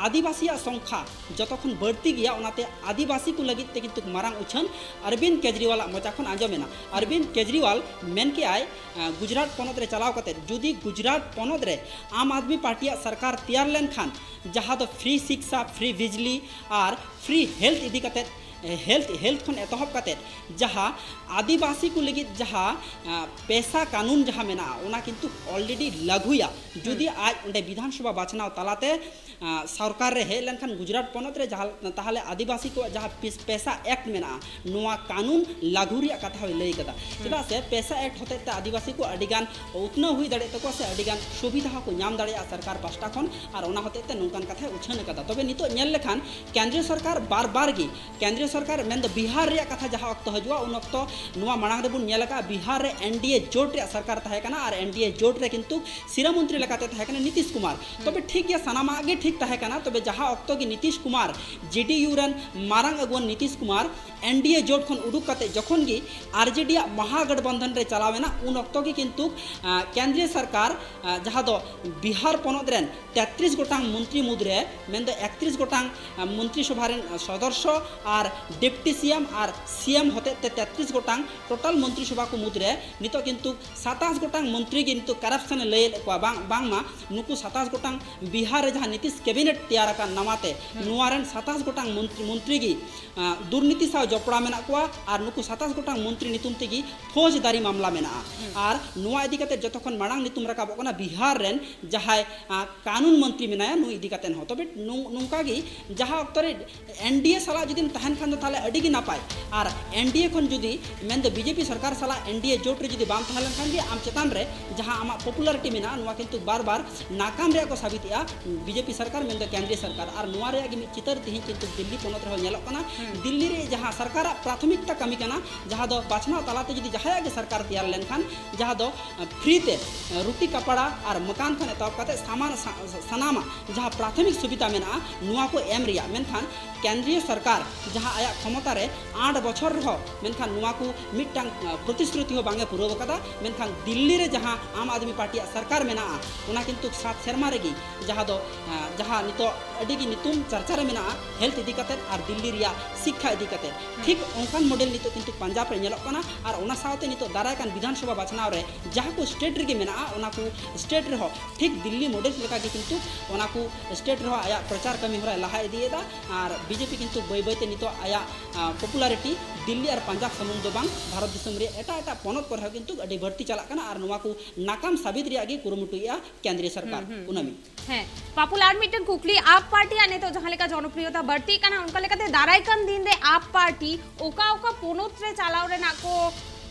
ᱟᱹᱫᱤᱵᱟᱹᱥᱤᱭᱟᱜ ᱥᱚᱝᱠᱷᱟ ᱡᱚᱛᱚ ᱠᱷᱚᱱ ᱵᱟᱹᱲᱛᱤ ᱜᱮᱭᱟ, ᱚᱱᱟᱛᱮ ᱟᱹᱫᱤᱵᱟᱹᱥᱤ ᱠᱚ ᱞᱟᱹᱜᱤᱫ ᱛᱮ ᱠᱤᱱᱛᱩ ᱢᱟᱨᱟᱝ ᱩᱪᱷᱟᱹᱱ ᱚᱨᱵᱤᱱᱫ ᱠᱮᱡᱨᱤᱣᱟᱞᱟᱜ ᱢᱚᱪᱟ ᱠᱷᱚᱱ ᱟᱸᱡᱚᱢᱮᱱᱟ᱾ ᱚᱨᱵᱤᱱᱫ ᱠᱮᱡᱨᱤᱣᱟᱞ ᱢᱮᱱ ᱠᱮᱜᱼᱟᱭ, ᱟᱸ, ᱜᱩᱡᱽᱨᱟᱴ ᱯᱚᱱᱚᱛ ᱨᱮ ᱪᱟᱞᱟᱣ ᱠᱟᱛᱮ ᱡᱩᱫᱤ ᱜᱩᱡᱽᱨᱟᱴ ᱯᱚᱱᱚᱛ ᱨᱮ ᱟᱢ ᱟᱫᱢᱤ ᱯᱟᱨᱴᱤᱭᱟᱜ ᱥᱚᱨᱠᱟᱨ ᱛᱮᱭᱟᱨ ᱞᱮᱱᱠᱷᱟᱱ, ᱡᱟᱦᱟᱸ ᱫᱚ ᱯᱷᱨᱤ ᱥᱤᱠᱥᱟ, ᱯᱷᱨᱤ ᱵᱤᱡᱽᱞᱤ ᱟᱨ ᱯᱷᱨᱤ ᱦᱮᱞᱛᱷ ᱤᱫᱤ ᱠᱟᱛᱮ, ᱮ, ᱦᱮᱞᱛᱷ, ᱦᱮᱞᱛᱷ ᱠᱷᱚᱱ ᱮᱛᱚᱦᱚᱵ ᱠᱟᱛᱮ ᱡᱟᱦᱟᱸ ᱟᱹᱫᱤᱵᱟᱹᱥᱤ ᱠᱚ ᱞᱟᱹᱜᱤᱫ ᱡᱟᱦᱟᱸ, ᱟᱸ, ᱯᱮᱥᱟ ᱠᱟᱹᱱᱩᱱ ᱡᱟᱦᱟᱸ ᱢᱮᱱᱟᱜᱼᱟ, ᱚᱱᱟ ᱠᱤᱱᱛᱩ already ᱞᱟᱹᱜᱩᱭᱟ᱾ ᱡᱩᱫᱤ ᱦᱩᱸ᱾ ᱟᱡ ᱚᱸᱰᱮ ᱵᱤᱫᱷᱟᱱ ᱥᱚᱵᱷᱟ ᱵᱟᱪᱷᱱᱟᱣ ᱛᱟᱞᱟᱛᱮ ᱟᱸ, ᱥᱚᱨᱠᱟᱨ ᱨᱮ ᱦᱮᱡ ᱞᱮᱱᱠᱷᱟᱱ ᱜᱩᱡᱽᱨᱟᱴ ᱯᱚᱱᱚᱛ ᱨᱮ ᱡᱟᱦᱟᱸ, ᱛᱟᱦᱚᱞᱮ ᱟᱹᱫᱤᱵᱟᱹᱥᱤ ᱠᱚᱣᱟᱜ ᱡᱟᱦᱟᱸ ᱯᱤᱥ-, ᱯᱮᱥᱟ ᱮᱠᱴ ᱢᱮᱱᱟᱜᱼᱟ, ᱱᱚᱣᱟ ᱠᱟᱹᱱᱩᱱ ᱞᱟᱹᱜᱩ ᱨᱮᱭᱟᱜ ᱠᱟᱛᱷᱟ ᱦᱚᱸᱭ ᱞᱟᱹᱭ ᱠᱟᱫᱟ᱾ ᱪᱮᱫᱟᱜ ᱥᱮ ᱯᱮᱥᱟ ᱮᱠᱴ ᱦᱚᱛᱮᱡ ᱛᱮ ᱟᱹᱫᱤᱵᱟᱹᱥᱤ ᱠᱚ ᱟᱹᱰᱤᱜᱟᱱ ᱩᱛᱱᱟᱹᱣ ᱦᱩᱭ ᱫᱟᱲᱮᱭᱟᱜ ᱛᱟᱠᱚᱣᱟ ᱥᱮ ᱟᱹᱰᱤᱜᱟᱱ ᱥᱩᱵᱤᱫᱷᱟ ᱦᱚᱸᱠᱚ ᱧᱟᱢ ᱫᱟᱲᱮᱭᱟᱜᱼᱟ ᱥᱚᱨᱠᱟᱨ ᱯᱟᱥᱴᱟ ᱠᱷᱚᱱ, ᱟᱨ ᱚᱱᱟ ᱦᱚᱛᱮᱡ ᱛᱮ ᱱᱚᱝᱠᱟᱱ ᱠᱟᱛᱷᱟᱭ ᱩᱪᱷᱟᱹᱱ ᱟᱠᱟᱫᱟ᱾ ᱛᱚᱵᱮ ᱱᱤᱛᱚᱜ ᱧᱮᱞ ᱞᱮᱠᱷᱟᱱ ᱠᱮᱱᱫᱨᱤᱭᱚ ᱥᱚᱨᱠᱟᱨ ᱵᱟᱨ ᱵᱟᱨ ᱜᱮ, ᱠᱮᱱᱫᱨᱤᱭᱚ ᱥᱚᱨᱠᱟᱨ ᱢᱮᱱᱫᱚ ᱵᱤᱦᱟᱨ ᱨᱮᱭᱟᱜ ᱠᱟᱛᱷᱟ ᱡᱟᱦᱟᱸ ᱚᱠᱛᱚ ᱦᱤᱡᱩᱜᱼᱟ, ᱩᱱ ᱚᱠᱛᱚ ᱱᱚᱣᱟ ᱢᱟᱲᱟᱝ ᱨᱮᱵᱚᱱ ᱧᱮᱞ ᱟᱠᱟᱫᱼᱟ, ᱵᱤᱦᱟᱨ ᱨᱮ ᱮᱱ ᱰᱤ ᱮ ᱡᱳᱴ ᱨᱮᱭᱟᱜ ᱥᱚᱨᱠᱟᱨ ᱛᱟᱦᱮᱸ ᱠᱟᱱᱟ ᱟᱨ ᱮᱱ ᱰᱤ ᱮ ᱡᱳᱴ ᱨᱮ ᱠᱤᱱᱛᱩ ᱥᱤᱨᱟᱹ ᱢᱚᱱᱛᱨᱤ ᱞᱮᱠᱟᱛᱮ ᱛᱟᱦᱮᱸ ᱠᱟᱱᱟ ᱱᱤᱛᱤᱥ ᱠᱩᱢᱟᱨ᱾ ᱛᱚᱵᱮ ᱴᱷᱤᱠ ᱜᱮᱭᱟ, ᱥᱟᱱᱟᱢᱟᱜ ᱜᱮ ᱴᱷᱤᱠ ᱛᱟᱦᱮᱸ ᱠᱟᱱᱟ, ᱛᱚᱵᱮ ᱡᱟᱦᱟᱸ ᱚᱠᱛᱚ ᱜᱮ ᱱᱤᱛᱤᱥ ᱠᱩᱢᱟᱨ, ᱡᱮ ᱰᱤ ᱭᱩ ᱨᱮᱱ ᱢᱟᱨᱟᱝ ᱟᱹᱜᱩᱣᱟᱹᱱ ᱱᱤᱛᱤᱥ ᱠᱩᱢᱟᱨ ᱮᱱ ᱰᱤ ᱮ ᱡᱳᱴ ᱠᱷᱚᱱ ᱩᱰᱩᱠ ᱠᱟᱛᱮ ᱡᱚᱠᱷᱚᱱ ᱜᱮ ᱟᱨ ᱡᱮ ᱰᱤ ᱟᱜ ᱢᱟᱦᱟ ᱜᱚᱴᱵᱚᱱᱫᱷᱚᱱ ᱨᱮ ᱪᱟᱞᱟᱣ ᱮᱱᱟ, ᱩᱱ ᱚᱠᱛᱚ ᱜᱮ ᱠᱤᱱᱛᱩ, ᱟᱸ, ᱠᱮᱱᱫᱨᱤᱭᱚ ᱥᱚᱨᱠᱟᱨ, ᱟᱸ, ᱡᱟᱦᱟᱸ ᱫᱚ ᱵᱤᱦᱟᱨ ᱯᱚᱱᱚᱛ ᱨᱮᱱ ᱛᱮᱛᱨᱤᱥ ᱜᱚᱴᱟᱝ ᱢᱚᱱᱛᱨᱤ ᱢᱩᱫᱽᱨᱮ, ᱢᱮᱱᱫᱚ ᱮᱠᱛᱨᱤᱥ ᱜᱚᱴᱟᱝ, ᱟᱸ, ᱢᱚᱱᱛᱨᱤ ᱥᱚᱵᱷᱟ ᱨᱮᱱ, ᱟᱸ, ᱥᱚᱫᱚᱥᱥᱚ ᱟᱨ ᱰᱮᱯᱴᱤ ᱥᱤ ᱮᱢ ᱟᱨ ᱥᱤ ᱮᱢ ᱦᱚᱛᱮᱡ ᱛᱮ ᱛᱮᱛᱨᱤᱥ ᱜᱚᱴᱟᱝ ᱴᱳᱴᱟᱞ ᱢᱚᱱᱛᱨᱤ ᱥᱚᱵᱷᱟ ᱠᱚ ᱢᱩᱫᱽᱨᱮ ᱱᱤᱛᱚᱜ ᱠᱤᱱᱛᱩ ᱥᱟᱛᱟᱥ ᱜᱚᱴᱟᱝ ᱢᱚᱱᱛᱨᱤ ᱜᱮ ᱱᱤᱛᱚᱜ ᱠᱟᱨᱟᱯᱥᱚᱱ ᱮ ᱞᱟᱹᱭᱮᱫ ᱠᱚᱣᱟ, ᱵᱟᱝ, ᱵᱟᱝᱢᱟ ᱱᱩᱠᱩ ᱥᱟᱛᱟᱥ ᱜᱚᱴᱟᱝ ᱵᱤᱦᱟᱨ ᱨᱮ ᱡᱟᱦᱟᱸ ᱱᱤᱛᱤᱥ ᱠᱮᱵᱤᱱᱮᱴ ᱛᱮᱭᱟᱨ ᱟᱠᱟᱱ ᱱᱟᱣᱟᱛᱮ, ᱦᱩᱸ᱾ ᱱᱚᱣᱟ ᱨᱮᱱ ᱥᱟᱛᱟᱥ ᱜᱚᱴᱟᱝ ᱢᱚᱱᱛᱨᱤ, ᱢᱚᱱᱛᱨᱤ ᱜᱮ, ᱟᱸ, ᱫᱩᱨᱱᱤᱛᱤ ᱥᱟᱶ ᱡᱚᱯᱲᱟᱣ ᱢᱮᱱᱟᱜ ᱠᱚᱣᱟ ᱟᱨ ᱱᱩᱠᱩ ᱥᱟᱛᱟᱥ ᱜᱚᱴᱟᱝ ᱢᱚᱱᱛᱨᱤ ᱧᱩᱛᱩᱢ ᱛᱮᱜᱮ ᱯᱷᱳᱡᱽᱫᱟᱨᱤ ᱢᱟᱢᱞᱟ ᱢᱮᱱᱟᱜᱼᱟ᱾ ᱦᱩᱸ᱾ ᱟᱨ ᱱᱚᱣᱟ ᱤᱫᱤ ᱠᱟᱛᱮ ᱡᱚᱛᱚ ᱠᱷᱚᱱ ᱢᱟᱲᱟᱝ ᱧᱩᱛᱩᱢ ᱨᱟᱠᱟᱵᱚᱜ ᱠᱟᱱᱟ ᱵᱤᱦᱟᱨ ᱨᱮᱱ ᱡᱟᱦᱟᱸᱭ, ᱟᱸ, ᱠᱟᱱᱩᱱ ᱢᱚᱱᱛᱨᱤ ᱢᱮᱱᱟᱭᱟ, ᱱᱩᱭ ᱤᱫᱤ ᱠᱟᱛᱮ ᱦᱚᱸ᱾ ᱛᱚᱵᱮ ᱱᱚᱝ-, ᱱᱚᱝᱠᱟ ᱜᱮ ᱡᱟᱦᱟᱸ ᱚᱠᱛᱚ ᱨᱮ ᱮᱱ ᱰᱤ ᱮ ᱥᱟᱞᱟᱜ ᱡᱩᱫᱤᱢ ᱛᱟᱦᱮᱱ ᱠᱷᱟᱱ ᱫᱚ ᱛᱟᱦᱚᱞᱮ ᱟᱹᱰᱤ ᱜᱮ ᱱᱟᱯᱟᱭ᱾ ᱟᱨ ᱮᱱ ᱰᱤ ᱮ ᱠᱷᱚᱱ ᱡᱩᱫᱤ, ᱢᱮᱱᱫᱚ ᱵᱤ ᱡᱮ ᱯᱤ ᱥᱚᱨᱠᱟᱨ ᱥᱟᱞᱟᱜ ᱮᱱ ᱰᱤ ᱮ ᱡᱳᱴ ᱨᱮ ᱡᱩᱫᱤ ᱵᱟᱢ ᱛᱟᱦᱮᱸ ᱞᱮᱱᱠᱷᱟᱱ ᱜᱮ ᱟᱢ ᱪᱮᱛᱟᱱ ᱨᱮ ᱡᱟᱦᱟᱸ ᱟᱢᱟᱜ ᱯᱚᱯᱩᱞᱟᱨᱤᱴᱤ ᱢᱮᱱᱟᱜᱼᱟ, ᱱᱚᱣᱟ ᱠᱤᱱᱛᱩ ᱵᱟᱨ ᱵᱟᱨ ᱱᱟᱠᱟᱢ ᱨᱮᱭᱟᱜ ᱠᱚ ᱥᱟᱵᱤᱛᱮᱜᱼᱟ ᱵᱤ ᱡᱮ ᱯᱤ ᱥᱚᱨᱠᱟᱨ, ᱢᱮᱱᱫᱚ ᱠᱮᱱᱫᱨᱤᱭᱚ ᱥᱚᱨᱠᱟᱨ᱾ ᱟᱨ ᱱᱚᱣᱟ ᱨᱮᱭᱟᱜ ᱜᱮ ᱢᱤᱫ ᱪᱤᱛᱟᱹᱨ ᱛᱮᱦᱮᱧ ᱠᱤᱱᱛᱩ ᱫᱤᱞᱞᱤ ᱯᱚᱱᱚᱛ ᱨᱮᱦᱚᱸ ᱧᱮᱞᱚᱜ ᱠᱟᱱᱟ᱾ ᱦᱩᱸ᱾ ᱫᱤᱞᱞᱤ ᱨᱮ ᱡᱟᱦᱟᱸ ᱥᱚᱨᱠᱟᱨᱟᱜ ᱯᱨᱟᱛᱷᱚᱢᱤᱠᱛᱟ ᱠᱟᱹᱢᱤ ᱠᱟᱱᱟ, ᱡᱟᱦᱟᱸ ᱫᱚ ᱵᱟᱪᱷᱱᱟᱣ ᱛᱟᱞᱟᱛᱮ ᱡᱩᱫᱤ ᱡᱟᱦᱟᱸᱭᱟᱜ ᱜᱮ ᱥᱚᱨᱠᱟᱨ ᱛᱮᱭᱟᱨ ᱞᱮᱱᱠᱷᱟᱱ, ᱡᱟᱦᱟᱸ ᱫᱚ, ᱟᱸ, ᱯᱷᱨᱤ ᱛᱮ, ᱟᱸ, ᱨᱩᱴᱤ ᱠᱟᱯᱲᱟ ᱟᱨ ᱢᱚᱠᱟᱱ ᱠᱷᱚᱱ ᱮᱛᱚᱦᱚᱵ ᱠᱟᱛᱮ ᱥᱟᱢᱟᱱ ᱥᱟ-, ᱥᱟᱱᱟᱢᱟᱜ ᱡᱟᱦᱟᱸ ᱯᱨᱟᱛᱷᱚᱢᱤᱠ ᱥᱩᱵᱤᱫᱷᱟ ᱢᱮᱱᱟᱜᱼᱟ, ᱱᱚᱣᱟ ᱠᱚ ᱮᱢ ᱨᱮᱭᱟᱜ, ᱢᱮᱱᱠᱷᱟᱱ ᱠᱮᱱᱫᱨᱤᱭᱚ ᱥᱚᱨᱠᱟᱨ ᱡᱟᱦᱟᱸ ᱟᱭᱟᱜ ᱠᱷᱚᱢᱚᱛᱟ ᱨᱮ ᱟᱴ ᱵᱚᱪᱷᱚᱨ ᱨᱮᱦᱚᱸ, ᱢᱮᱱᱠᱷᱟᱱ ᱱᱚᱣᱟ ᱠᱚ ᱢᱤᱫᱴᱟᱝ, ᱟᱸ, ᱯᱨᱚᱛᱤᱥᱨᱩᱛᱤ ᱦᱚᱸ ᱵᱟᱝ ᱮ ᱯᱩᱨᱟᱹᱣ ᱟᱠᱟᱫᱟ᱾ ᱢᱮᱱᱠᱷᱟᱱ ᱫᱤᱞᱞᱤ ᱨᱮ ᱡᱟᱦᱟᱸ ᱟᱢ ᱟᱫᱢᱤ ᱯᱟᱨᱴᱤᱭᱟᱜ ᱥᱚᱨᱠᱟᱨ ᱢᱮᱱᱟᱜᱼᱟ, ᱚᱱᱟ ᱠᱤᱱᱛᱩ ᱥᱟᱛ ᱥᱮᱨᱢᱟ ᱨᱮᱜᱮ ᱡᱟᱦᱟᱸ ᱫᱚ, ᱟᱸ, ᱡᱟᱦᱟᱸ ᱱᱤᱛᱚᱜ ᱟᱹᱰᱤ ᱜᱮ ᱧᱩᱛᱩᱢ ᱪᱟᱨᱪᱟ ᱨᱮ ᱢᱮᱱᱟᱜᱼᱟ, ᱦᱮᱞᱛᱷ ᱤᱫᱤ ᱠᱟᱛᱮᱫ ᱟᱨ ᱫᱤᱞᱞᱤ ᱨᱮᱭᱟᱜ ᱥᱤᱠᱠᱷᱟ ᱤᱫᱤ ᱠᱟᱛᱮᱫ, ᱦᱩᱸ᱾ ᱴᱷᱤᱠ ᱚᱱᱠᱟᱱ ᱢᱚᱰᱮᱞ ᱱᱤᱛᱚᱜ ᱠᱤᱱᱛᱩ ᱯᱟᱧᱡᱟᱵᱽ ᱨᱮ ᱧᱮᱞᱚᱜ ᱠᱟᱱᱟ᱾ ᱟᱨ ᱚᱱᱟ ᱥᱟᱶᱛᱮ ᱱᱤᱛᱚᱜ ᱫᱟᱨᱟᱭ ᱠᱟᱱ ᱵᱤᱫᱷᱟᱱ ᱥᱚᱵᱷᱟ ᱵᱟᱪᱷᱱᱟᱣ ᱨᱮ ᱡᱟᱦᱟᱸ ᱠᱚ ᱥᱴᱮᱴ ᱨᱮᱜᱮ ᱢᱮᱱᱟᱜᱼᱟ, ᱚᱱᱟ ᱠᱚ ᱥᱴᱮᱴ ᱨᱮᱦᱚᱸ ᱴᱷᱤᱠ ᱫᱤᱞᱞᱤ ᱢᱚᱰᱮᱞ ᱞᱮᱠᱟᱜᱮ ᱠᱤᱱᱛᱩ ᱚᱱᱟ ᱠᱚ ᱥᱴᱮᱴ ᱨᱮᱦᱚᱸ ᱟᱭᱟᱜ ᱯᱨᱚᱪᱟᱨ ᱠᱟᱹᱢᱤ ᱦᱚᱨᱟᱭ ᱞᱟᱦᱟ ᱤᱫᱤᱭᱮᱫᱟ᱾ ᱟᱨ ᱵᱤ ᱡᱮ ᱯᱤ ᱠᱤᱱᱛᱩ ᱵᱟᱹᱭ ᱵᱟᱹᱭᱛᱮ ᱱᱤᱛᱚᱜ ᱟᱭᱟᱜ, ᱟᱸ, ᱯᱚᱯᱩᱞᱟᱨᱤᱴᱤ ᱫᱤᱞᱞᱤ ᱟᱨ ᱯᱟᱧᱡᱟᱵᱽ ᱥᱩᱢᱩᱝ ᱫᱚ ᱵᱟᱝ, ᱵᱷᱟᱨᱚᱛ ᱫᱤᱥᱚᱢ ᱨᱮᱭᱟᱜ ᱮᱴᱟᱜ ᱮᱴᱟᱜ ᱯᱚᱱᱚᱛ ᱠᱚᱨᱮ ᱦᱚᱸ ᱠᱤᱱᱛᱩ ᱟᱹᱰᱤ ᱵᱟᱹᱲᱛᱤ ᱪᱟᱞᱟᱜ ᱠᱟᱱᱟ᱾ ᱟᱨ ᱱᱚᱣᱟ ᱠᱚ ᱱᱟᱠᱟᱢ ᱥᱟᱵᱤᱛ ᱨᱮᱭᱟᱜ ᱜᱮ ᱠᱩᱨᱩᱢᱩᱴᱩᱭᱮᱫᱼᱟ ᱠᱮᱱᱫᱨᱤᱭᱚ ᱥᱚᱨᱠᱟᱨ᱾ ᱦᱩᱸ, ᱦᱩᱸ, ᱠᱩᱱᱟᱹᱢᱤ᱾ ᱦᱩᱸ᱾ ᱦᱮᱸ, ᱯᱟᱯᱩᱞ, ᱟᱨ ᱢᱤᱫᱴᱟᱝ ᱠᱩᱠᱞᱤ, ᱟᱯ ᱯᱟᱨᱴᱤᱭᱟᱜ ᱱᱤᱛᱚᱜ ᱡᱟᱦᱟᱸ ᱞᱮᱠᱟ ᱡᱚᱱᱚᱯᱨᱤᱭᱚᱛᱟ ᱵᱟᱹᱲᱛᱤᱜ ᱠᱟᱱᱟ, ᱚᱱᱠᱟ ᱞᱮᱠᱟᱛᱮ ᱫᱟᱨᱟᱭ ᱠᱟᱱ ᱫᱤᱱ ᱨᱮ ᱟᱯ ᱯᱟᱨᱴᱤ ᱚᱠᱟ ᱚᱠᱟ ᱯᱚᱱᱚᱛ ᱨᱮ ᱪᱟᱞᱟᱣ ᱨᱮᱱᱟᱜ ᱠᱚ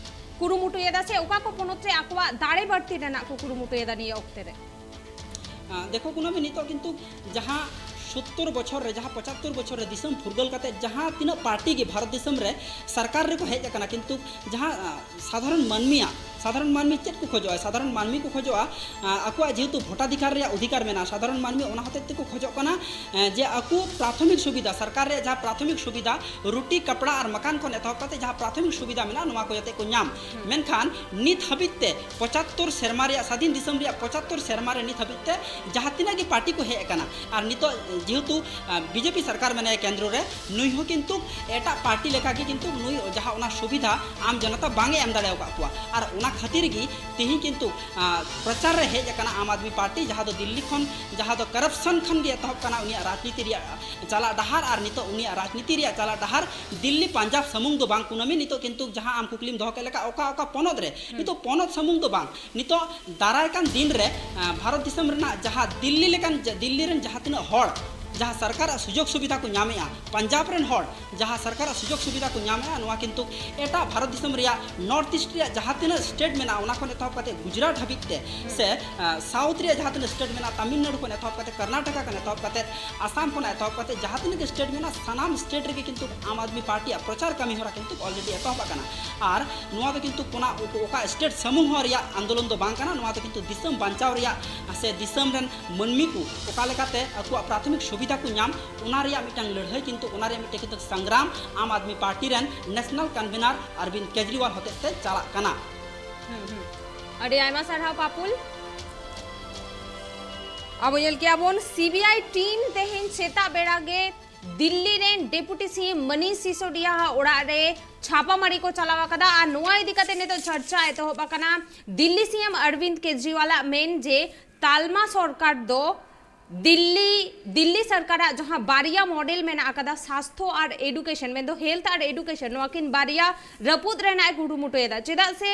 ᱠᱩᱨᱩᱢᱩᱴᱩᱭᱮᱫᱟ ᱥᱮ ᱚᱠᱟ ᱠᱚ ᱯᱚᱱᱚᱛ ᱨᱮ ᱟᱠᱚᱣᱟᱜ ᱫᱟᱲᱮ ᱵᱟᱹᱲᱛᱤ ᱨᱮᱱᱟᱜ ᱠᱚ ᱠᱩᱨᱩᱢᱩᱴᱩᱭᱮᱫᱟ ᱱᱤᱭᱟᱹ ᱚᱠᱛᱮ ᱨᱮ? ᱟᱸ, ᱫᱮᱠᱷᱚ ᱠᱩᱱᱟᱹᱢᱤ, ᱱᱤᱛᱚᱜ ᱠᱤᱱᱛᱩ ᱡᱟᱦᱟᱸ ᱥᱳᱛᱛᱳᱨ ᱵᱚᱪᱷᱚᱨ ᱨᱮ, ᱡᱟᱦᱟᱸ ᱯᱚᱸᱪᱟᱛᱛᱳᱨ ᱵᱚᱪᱷᱚᱨ ᱨᱮ ᱫᱤᱥᱚᱢ ᱯᱷᱩᱨᱜᱟᱹᱞ ᱠᱟᱛᱮ ᱡᱟᱦᱟᱸ ᱛᱤᱱᱟᱹᱜ ᱯᱟᱨᱴᱤ ᱜᱮ ᱵᱷᱟᱨᱚᱛ ᱫᱤᱥᱚᱢ ᱨᱮ ᱥᱚᱨᱠᱟᱨ ᱨᱮᱠᱚ ᱦᱮᱡ ᱟᱠᱟᱱᱟ, ᱠᱤᱱᱛᱩ ᱡᱟᱦᱟᱸ, ᱟᱸ, ᱥᱟᱫᱷᱟᱨᱚᱱ ᱢᱟᱹᱱᱢᱤᱭᱟᱜ, ᱥᱟᱫᱷᱟᱨᱚᱱ ᱢᱟᱹᱱᱢᱤ ᱪᱮᱫ ᱠᱚ ᱠᱷᱚᱡᱚᱜᱼᱟ? ᱥᱟᱫᱷᱟᱨᱚᱱ ᱢᱟᱹᱱᱢᱤ ᱠᱚ ᱠᱷᱚᱡᱚᱜᱼᱟ, ᱟᱸ, ᱟᱠᱚᱣᱟᱜ ᱡᱮᱦᱮᱛᱩ ᱵᱷᱳᱴᱟᱫᱷᱤᱠᱟᱨ ᱨᱮᱭᱟᱜ ᱚᱫᱷᱤᱠᱟᱨ ᱢᱮᱱᱟᱜᱼᱟ, ᱥᱟᱫᱷᱟᱨᱚᱱ ᱢᱟᱹᱱᱢᱤ ᱚᱱᱟ ᱦᱚᱛᱮᱡ ᱛᱮᱠᱚ ᱠᱷᱚᱡᱚᱜ ᱠᱟᱱᱟ, ᱮᱸ, ᱡᱮ ᱟᱠᱚ ᱯᱨᱟᱛᱷᱚᱢᱤᱠ ᱥᱩᱵᱤᱫᱷᱟ, ᱥᱚᱨᱠᱟᱨ ᱨᱮᱭᱟᱜ ᱡᱟᱦᱟᱸ ᱯᱨᱟᱛᱷᱚᱢᱤᱠ ᱥᱩᱵᱤᱫᱷᱟ, ᱨᱩᱴᱤ, ᱠᱟᱯᱲᱟ ᱟᱨ ᱢᱟᱠᱟᱱ ᱠᱷᱚᱱ ᱮᱛᱚᱦᱚᱵ ᱠᱟᱛᱮ ᱡᱟᱦᱟᱸ ᱯᱨᱟᱛᱷᱚᱢᱤᱠ ᱥᱩᱵᱤᱫᱷᱟ ᱢᱮᱱᱟᱜᱼᱟ, ᱱᱚᱣᱟ ᱠᱚ ᱡᱟᱛᱮ ᱠᱚ ᱧᱟᱢ᱾ ᱦᱩᱸ᱾ ᱢᱮᱱᱠᱷᱟᱱ ᱱᱤᱛ ᱦᱟᱹᱵᱤᱡ ᱛᱮ ᱯᱚᱸᱪᱟᱛᱛᱳᱨ ᱥᱮᱨᱢᱟ ᱨᱮᱭᱟᱜ, ᱥᱟᱫᱷᱤᱱ ᱫᱤᱥᱚᱢ ᱨᱮᱭᱟᱜ ᱯᱚᱸᱪᱟᱛᱛᱳᱨ ᱥᱮᱨᱢᱟ ᱨᱮ ᱱᱤᱛ ᱦᱟᱹᱵᱤᱡ ᱛᱮ ᱡᱟᱦᱟᱸ ᱛᱤᱱᱟᱹᱜ ᱜᱮ ᱯᱟᱨᱴᱤ ᱠᱚ ᱦᱮᱡ ᱟᱠᱟᱱᱟ, ᱟᱨ ᱱᱤᱛᱚᱜ ᱡᱮᱦᱮᱛᱩ, ᱟᱸ, ᱵᱤᱡᱮᱯᱤ ᱥᱚᱨᱠᱟᱨ ᱢᱮᱱᱟᱭᱟ ᱠᱮᱱᱫᱨᱚ ᱨᱮ, ᱱᱩᱭ ᱦᱚᱸ ᱠᱤᱱᱛᱩ ᱮᱴᱟᱜ ᱯᱟᱨᱴᱤ ᱞᱮᱠᱟ ᱜᱮ ᱠᱤᱱᱛᱩ ᱱᱩᱭ ᱡᱟᱦᱟᱸ ᱚᱱᱟ ᱥᱩᱵᱤᱫᱷᱟ ᱟᱢ ᱡᱚᱱᱚᱛᱟ ᱵᱟᱝ ᱮ ᱮᱢ ᱫᱟᱲᱮ ᱟᱠᱟᱫ ᱠᱚᱣᱟ᱾ ᱟᱨ ᱚᱱᱟ ᱠᱷᱟᱹᱛᱤᱨ ᱜᱮ ᱛᱮᱦᱮᱧ ᱠᱤᱱᱛᱩ, ᱟᱸ, ᱯᱨᱚᱪᱟᱨ ᱨᱮ ᱦᱮᱡ ᱟᱠᱟᱱᱟ ᱟᱢ ᱟᱫᱢᱤ ᱯᱟᱨᱴᱤ, ᱡᱟᱦᱟᱸ ᱫᱚ ᱫᱤᱞᱞᱤ ᱠᱷᱚᱱ, ᱡᱟᱦᱟᱸ ᱫᱚ ᱠᱚᱨᱟᱯᱥᱚᱱ ᱠᱷᱚᱱ ᱜᱮ ᱮᱛᱚᱦᱚᱵ ᱠᱟᱱᱟ ᱩᱱᱤᱭᱟᱜ ᱨᱟᱡᱽᱱᱤᱛᱤ ᱨᱮᱭᱟᱜ ᱪᱟᱞᱟᱜ ᱰᱟᱦᱟᱨ᱾ ᱟᱨ ᱱᱤᱛᱚᱜ ᱩᱱᱤᱭᱟᱜ ᱨᱟᱡᱽᱱᱤᱛᱤ ᱨᱮᱭᱟᱜ ᱪᱟᱞᱟᱜ ᱰᱟᱦᱟᱨ ᱫᱤᱞᱞᱤ ᱯᱟᱧᱡᱟᱵᱽ ᱥᱩᱢᱩᱝ ᱫᱚ ᱵᱟᱝ ᱠᱩᱱᱟᱹᱢᱤ, ᱱᱤᱛᱚᱜ ᱠᱤᱱᱛᱩ ᱡᱟᱦᱟᱸ ᱟᱢ ᱠᱩᱠᱞᱤᱢ ᱫᱚᱦᱚ ᱠᱮᱫ ᱞᱮᱠᱟ, ᱚᱠᱟ ᱚᱠᱟ ᱯᱚᱱᱚᱛ ᱨᱮ, ᱦᱩᱸ᱾ ᱱᱤᱛᱚᱜ ᱯᱚᱱᱚᱛ ᱥᱩᱢᱩᱝ ᱫᱚ ᱵᱟᱝ, ᱱᱤᱛᱚᱜ ᱫᱟᱨᱟᱭ ᱠᱟᱱ ᱫᱤᱱ ᱨᱮ, ᱟᱸ, ᱵᱷᱟᱨᱚᱛ ᱫᱤᱥᱚᱢ ᱨᱮᱱᱟᱜ ᱡᱟᱦᱟᱸ ᱫᱤᱞᱞᱤ ᱞᱮᱠᱟᱱ, ᱡᱟ-, ᱫᱤᱞᱞᱤ ᱨᱮᱱ ᱡᱟᱦᱟᱸ ᱛᱤᱱᱟᱹᱜ ᱦᱚᱲ ᱡᱟᱦᱟᱸ ᱥᱚᱨᱠᱟᱨᱟᱜ ᱥᱩᱡᱳᱜᱽ ᱥᱩᱵᱤᱫᱷᱟ ᱠᱚ ᱧᱟᱢᱮᱜᱼᱟ, ᱯᱟᱧᱡᱟᱵᱽ ᱨᱮᱱ ᱦᱚᱲ ᱡᱟᱦᱟᱸ ᱥᱚᱨᱠᱟᱨᱟᱜ ᱥᱩᱡᱳᱜᱽ ᱥᱩᱵᱤᱫᱷᱟ ᱠᱚ ᱧᱟᱢᱮᱜᱼᱟ, ᱱᱚᱣᱟ ᱠᱤᱱᱛᱩ ᱮᱴᱟᱜ ᱵᱷᱟᱨᱚᱛ ᱫᱤᱥᱚᱢ ᱨᱮᱭᱟᱜ ᱱᱚᱨᱛᱷ ᱤᱥᱴ ᱨᱮᱭᱟᱜ ᱡᱟᱦᱟᱸ ᱛᱤᱱᱟᱹᱜ ᱥᱴᱮᱴ ᱢᱮᱱᱟᱜᱼᱟ, ᱚᱱᱟ ᱠᱷᱚᱱ ᱮᱛᱚᱦᱚᱵ ᱠᱟᱛᱮ ᱜᱩᱡᱽᱨᱟᱴ ᱦᱟᱹᱵᱤᱡ ᱛᱮ, ᱦᱩᱸ᱾ ᱥᱮ, ᱟᱸ, ᱥᱟᱣᱩᱛᱷ ᱨᱮᱭᱟᱜ ᱡᱟᱦᱟᱸ ᱛᱤᱱᱟᱹᱜ ᱥᱴᱮᱴ ᱢᱮᱱᱟᱜᱼᱟ, ᱛᱟᱢᱤᱞᱱᱟᱲᱩ ᱠᱷᱚᱱ ᱮᱛᱚᱦᱚᱵ ᱠᱟᱛᱮ ᱠᱚᱨᱱᱟᱴᱚᱠᱟ ᱠᱷᱚᱱ ᱮᱛᱚᱦᱚᱵ ᱠᱟᱛᱮ, ᱟᱥᱟᱢ ᱠᱷᱚᱱ ᱮᱛᱚᱦᱚᱵ ᱠᱟᱛᱮ ᱡᱟᱦᱟᱸ ᱛᱤᱱᱟᱹᱜ ᱜᱮ ᱥᱴᱮᱴ ᱢᱮᱱᱟᱜᱼᱟ, ᱥᱟᱱᱟᱢ ᱥᱴᱮᱴ ᱨᱮᱜᱮ ᱠᱤᱱᱛᱩ ᱟᱢ ᱟᱫᱢᱤ ᱯᱟᱨᱴᱤᱭᱟᱜ ᱯᱨᱚᱪᱟᱨ ᱠᱟᱹᱢᱤ ᱦᱚᱨᱟ ᱠᱤᱱᱛᱩ already ᱮᱛᱚᱦᱚᱵ ᱟᱠᱟᱱᱟ᱾ ᱟᱨ ᱱᱚᱣᱟ ᱫᱚ ᱠᱤᱱᱛᱩ ᱚᱱᱟ ᱚᱠᱟ ᱥᱴᱮᱴ ᱥᱩᱢᱩᱝ ᱦᱚᱸ ᱨᱮᱭᱟᱜ ᱟᱱᱫᱳᱞᱚᱱ ᱫᱚ ᱵᱟᱝ ᱠᱟᱱᱟ, ᱱᱚᱣᱟ ᱫᱚ ᱠᱤᱱᱛᱩ ᱫᱤᱥᱚᱢ ᱵᱟᱧᱪᱟᱣ ᱨᱮᱭᱟᱜ ᱥᱮ ᱫᱤᱥᱚᱢ ᱨᱮᱱ ᱢᱟᱹᱱᱢᱤ ᱠᱚ ᱚᱠᱟ ᱞᱮᱠᱟᱛᱮ ᱟᱠᱚᱣᱟᱜ ᱯᱨᱟᱛᱷᱚᱢᱤᱠ ᱥᱩᱵᱤᱫᱷᱟ ᱠᱚ ᱧᱟᱢ, ᱚᱱᱟ ᱨᱮᱭᱟᱜ ᱢᱤᱫᱴᱟᱝ ᱞᱟᱹᱲᱦᱟᱹᱭ ᱠᱤᱱᱛᱩ, ᱚᱱᱟ ᱨᱮᱭᱟᱜ ᱢᱤᱫᱴᱟᱝ ᱠᱤᱱᱛᱩ ᱥᱚᱝᱜᱨᱟᱢ ᱟᱢ ᱟᱫᱢᱤ ᱯᱟᱨᱴᱤ ᱨᱮᱱ ᱱᱮᱥᱱᱟᱞ ᱠᱚᱱᱵᱷᱮᱱᱟᱨ ᱚᱨᱵᱤᱱᱫ ᱠᱮᱡᱨᱤᱣᱟᱞ ᱦᱚᱛᱮᱡ ᱛᱮ ᱪᱟᱞᱟᱜ ᱠᱟᱱᱟ᱾ ᱦᱩᱸ, ᱦᱩᱸ᱾ ᱟᱹᱰᱤ ᱟᱭᱢᱟ ᱥᱟᱨᱦᱟᱣ ᱯᱟᱯᱩᱞ᱾ ᱟᱵᱚ ᱧᱮᱞ ᱠᱮᱜᱼᱟ ᱵᱚᱱ ᱥᱤᱵᱤᱟᱭ ᱴᱤᱢ ᱛᱮᱦᱮᱧ ᱥᱮᱛᱟᱜ ᱵᱮᱲᱟ ᱜᱮ ᱫᱤᱞᱞᱤ ᱨᱮᱱ ᱰᱮᱯᱩᱴᱤ ᱥᱤ ᱮᱢ ᱢᱚᱱᱤᱥ ᱥᱤᱥᱳᱰᱤᱭᱟ ᱟᱜ ᱚᱲᱟᱜ ᱨᱮ ᱪᱷᱟᱯᱟ ᱢᱟᱨᱤ ᱠᱚ ᱪᱟᱞᱟᱣ ᱟᱠᱟᱫᱟ ᱟᱨ ᱱᱚᱣᱟ ᱤᱫᱤ ᱠᱟᱛᱮ ᱱᱤᱛᱚᱜ ᱪᱟᱨᱪᱟ ᱮᱛᱚᱦᱚᱵ ᱟᱠᱟᱱᱟ᱾ ᱫᱤᱞᱞᱤ ᱥᱤ ᱮᱢ ᱚᱨᱵᱤᱱᱫ ᱠᱮᱡᱨᱤᱣᱟᱞ ᱟᱜ ᱢᱮᱱ ᱡᱮ ᱛᱟᱞᱢᱟ ᱥᱚᱨᱠᱟᱨ ᱫᱚ ᱫᱤᱞᱞᱤ, ᱫᱤᱞᱞᱤ ᱥᱚᱨᱠᱟᱨᱟᱜ ᱡᱟᱦᱟᱸ ᱵᱟᱨᱭᱟ ᱢᱚᱰᱮᱞ ᱢᱮᱱᱟᱜ ᱟᱠᱟᱫᱟ, ᱥᱟᱥᱛᱷᱚ ᱟᱨ ᱮᱰᱩᱠᱮᱥᱚᱱ, ᱢᱮᱱᱫᱚ ᱦᱮᱞᱛᱷ ᱟᱨ ᱮᱰᱩᱠᱮᱥᱚᱱ, ᱱᱚᱣᱟ ᱠᱤᱱ ᱵᱟᱨᱭᱟ ᱨᱟᱹᱯᱩᱫ ᱨᱮᱱᱟᱜ ᱮ ᱠᱩᱨᱩᱢᱩᱴᱩᱭᱮᱫᱟ᱾ ᱪᱮᱫᱟᱜ ᱥᱮ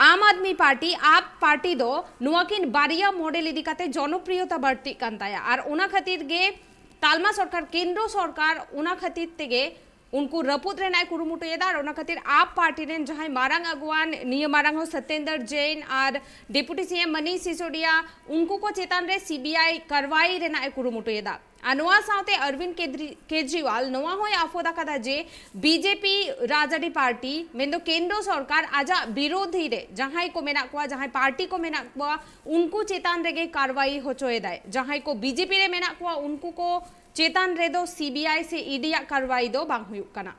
ᱟᱢ ᱟᱫᱢᱤ ᱯᱟᱨᱴᱤ, ᱟᱯ ᱯᱟᱨᱴᱤ ᱫᱚ ᱱᱚᱣᱟ ᱠᱤᱱ ᱵᱟᱨᱭᱟ ᱢᱚᱰᱮᱞ ᱤᱫᱤ ᱠᱟᱛᱮ ᱡᱚᱱᱚᱯᱨᱤᱭᱚᱛᱟ ᱵᱟᱹᱲᱛᱤᱜ ᱠᱟᱱ ᱛᱟᱭᱟ, ᱟᱨ ᱚᱱᱟ ᱠᱷᱟᱹᱛᱤᱨ ᱜᱮ ᱛᱟᱞᱢᱟ ᱥᱚᱨᱠᱟᱨ, ᱠᱮᱱᱫᱨᱚ ᱥᱚᱨᱠᱟᱨ ᱚᱱᱟ ᱠᱷᱟᱹᱛᱤᱨ ᱛᱮᱜᱮ ᱩᱱᱠᱩ ᱨᱟᱹᱯᱩᱫ ᱨᱮᱱᱟᱜ ᱮ ᱠᱩᱨᱩᱢᱩᱴᱩᱭᱮᱫᱟ᱾ ᱟᱨ ᱚᱱᱟ ᱠᱷᱟᱹᱛᱤᱨ ᱟᱯ ᱯᱟᱨᱴᱤ ᱨᱮᱱ ᱡᱟᱦᱟᱸᱭ ᱢᱟᱨᱟᱝ ᱟᱹᱜᱩᱣᱟᱱ, ᱱᱤᱭᱟᱹ ᱢᱟᱨᱟᱝ ᱦᱚᱸ ᱥᱚᱛᱮᱱᱫᱚᱨ ᱡᱮᱱ ᱟᱨ ᱰᱮᱯᱩᱴᱤ ᱥᱤ ᱮᱢ ᱢᱚᱱᱤᱥ ᱥᱤᱥᱳᱰᱤᱭᱟ, ᱩᱱᱠᱩ ᱠᱚ ᱪᱮᱛᱟᱱ ᱨᱮ ᱥᱤ ᱵᱤ ᱟᱭ ᱠᱟᱨᱣᱟᱭ ᱨᱮᱱᱟᱜ ᱮ ᱠᱩᱨᱩᱢᱩᱴᱩᱭᱮᱫᱟ᱾ ᱟᱨ ᱱᱚᱣᱟ ᱥᱟᱶᱛᱮ ᱚᱨᱵᱤᱱᱫ ᱠᱮᱡᱨᱤ-, ᱠᱮᱡᱨᱤᱣᱟᱞ ᱱᱚᱣᱟ ᱦᱚᱸᱭ ᱟᱯᱷᱚᱫ ᱟᱠᱟᱫᱟ ᱡᱮ ᱵᱤ ᱡᱮ ᱯᱤ ᱨᱟᱡᱽᱟᱹᱨᱤ ᱯᱟᱨᱴᱤ, ᱢᱮᱱᱫᱚ ᱠᱮᱱᱫᱨᱚ ᱥᱚᱨᱠᱟᱨ, ᱟᱡᱟᱜ ᱵᱤᱨᱳᱫᱷᱤ ᱨᱮ ᱡᱟᱦᱟᱸᱭ ᱠᱚ ᱢᱮᱱᱟᱜ ᱠᱚᱣᱟ, ᱡᱟᱦᱟᱸᱭ ᱯᱟᱨᱴᱤ ᱠᱚ ᱢᱮᱱᱟᱜ ᱠᱚᱣᱟ, ᱩᱱᱠᱩ ᱪᱮᱛᱟᱱ ᱨᱮᱜᱮ ᱠᱟᱨᱣᱟᱭ ᱦᱚᱪᱚᱭᱮᱫᱟᱭ᱾ ᱡᱟᱦᱟᱸᱭ ᱠᱚ ᱵᱤ ᱡᱮ ᱯᱤ ᱨᱮ ᱢᱮᱱᱟᱜ ᱠᱚᱣᱟ, ᱩᱱᱠᱩ ᱠᱚ ᱪᱮᱛᱟᱱ ᱨᱮᱫᱚ ᱥᱤ ᱵᱤ ᱟᱭ ᱥᱮ ᱤ ᱰᱤ ᱟᱜ ᱠᱟᱨᱣᱟᱭ ᱫᱚ ᱵᱟᱝ ᱦᱩᱭᱩᱜ ᱠᱟᱱᱟ᱾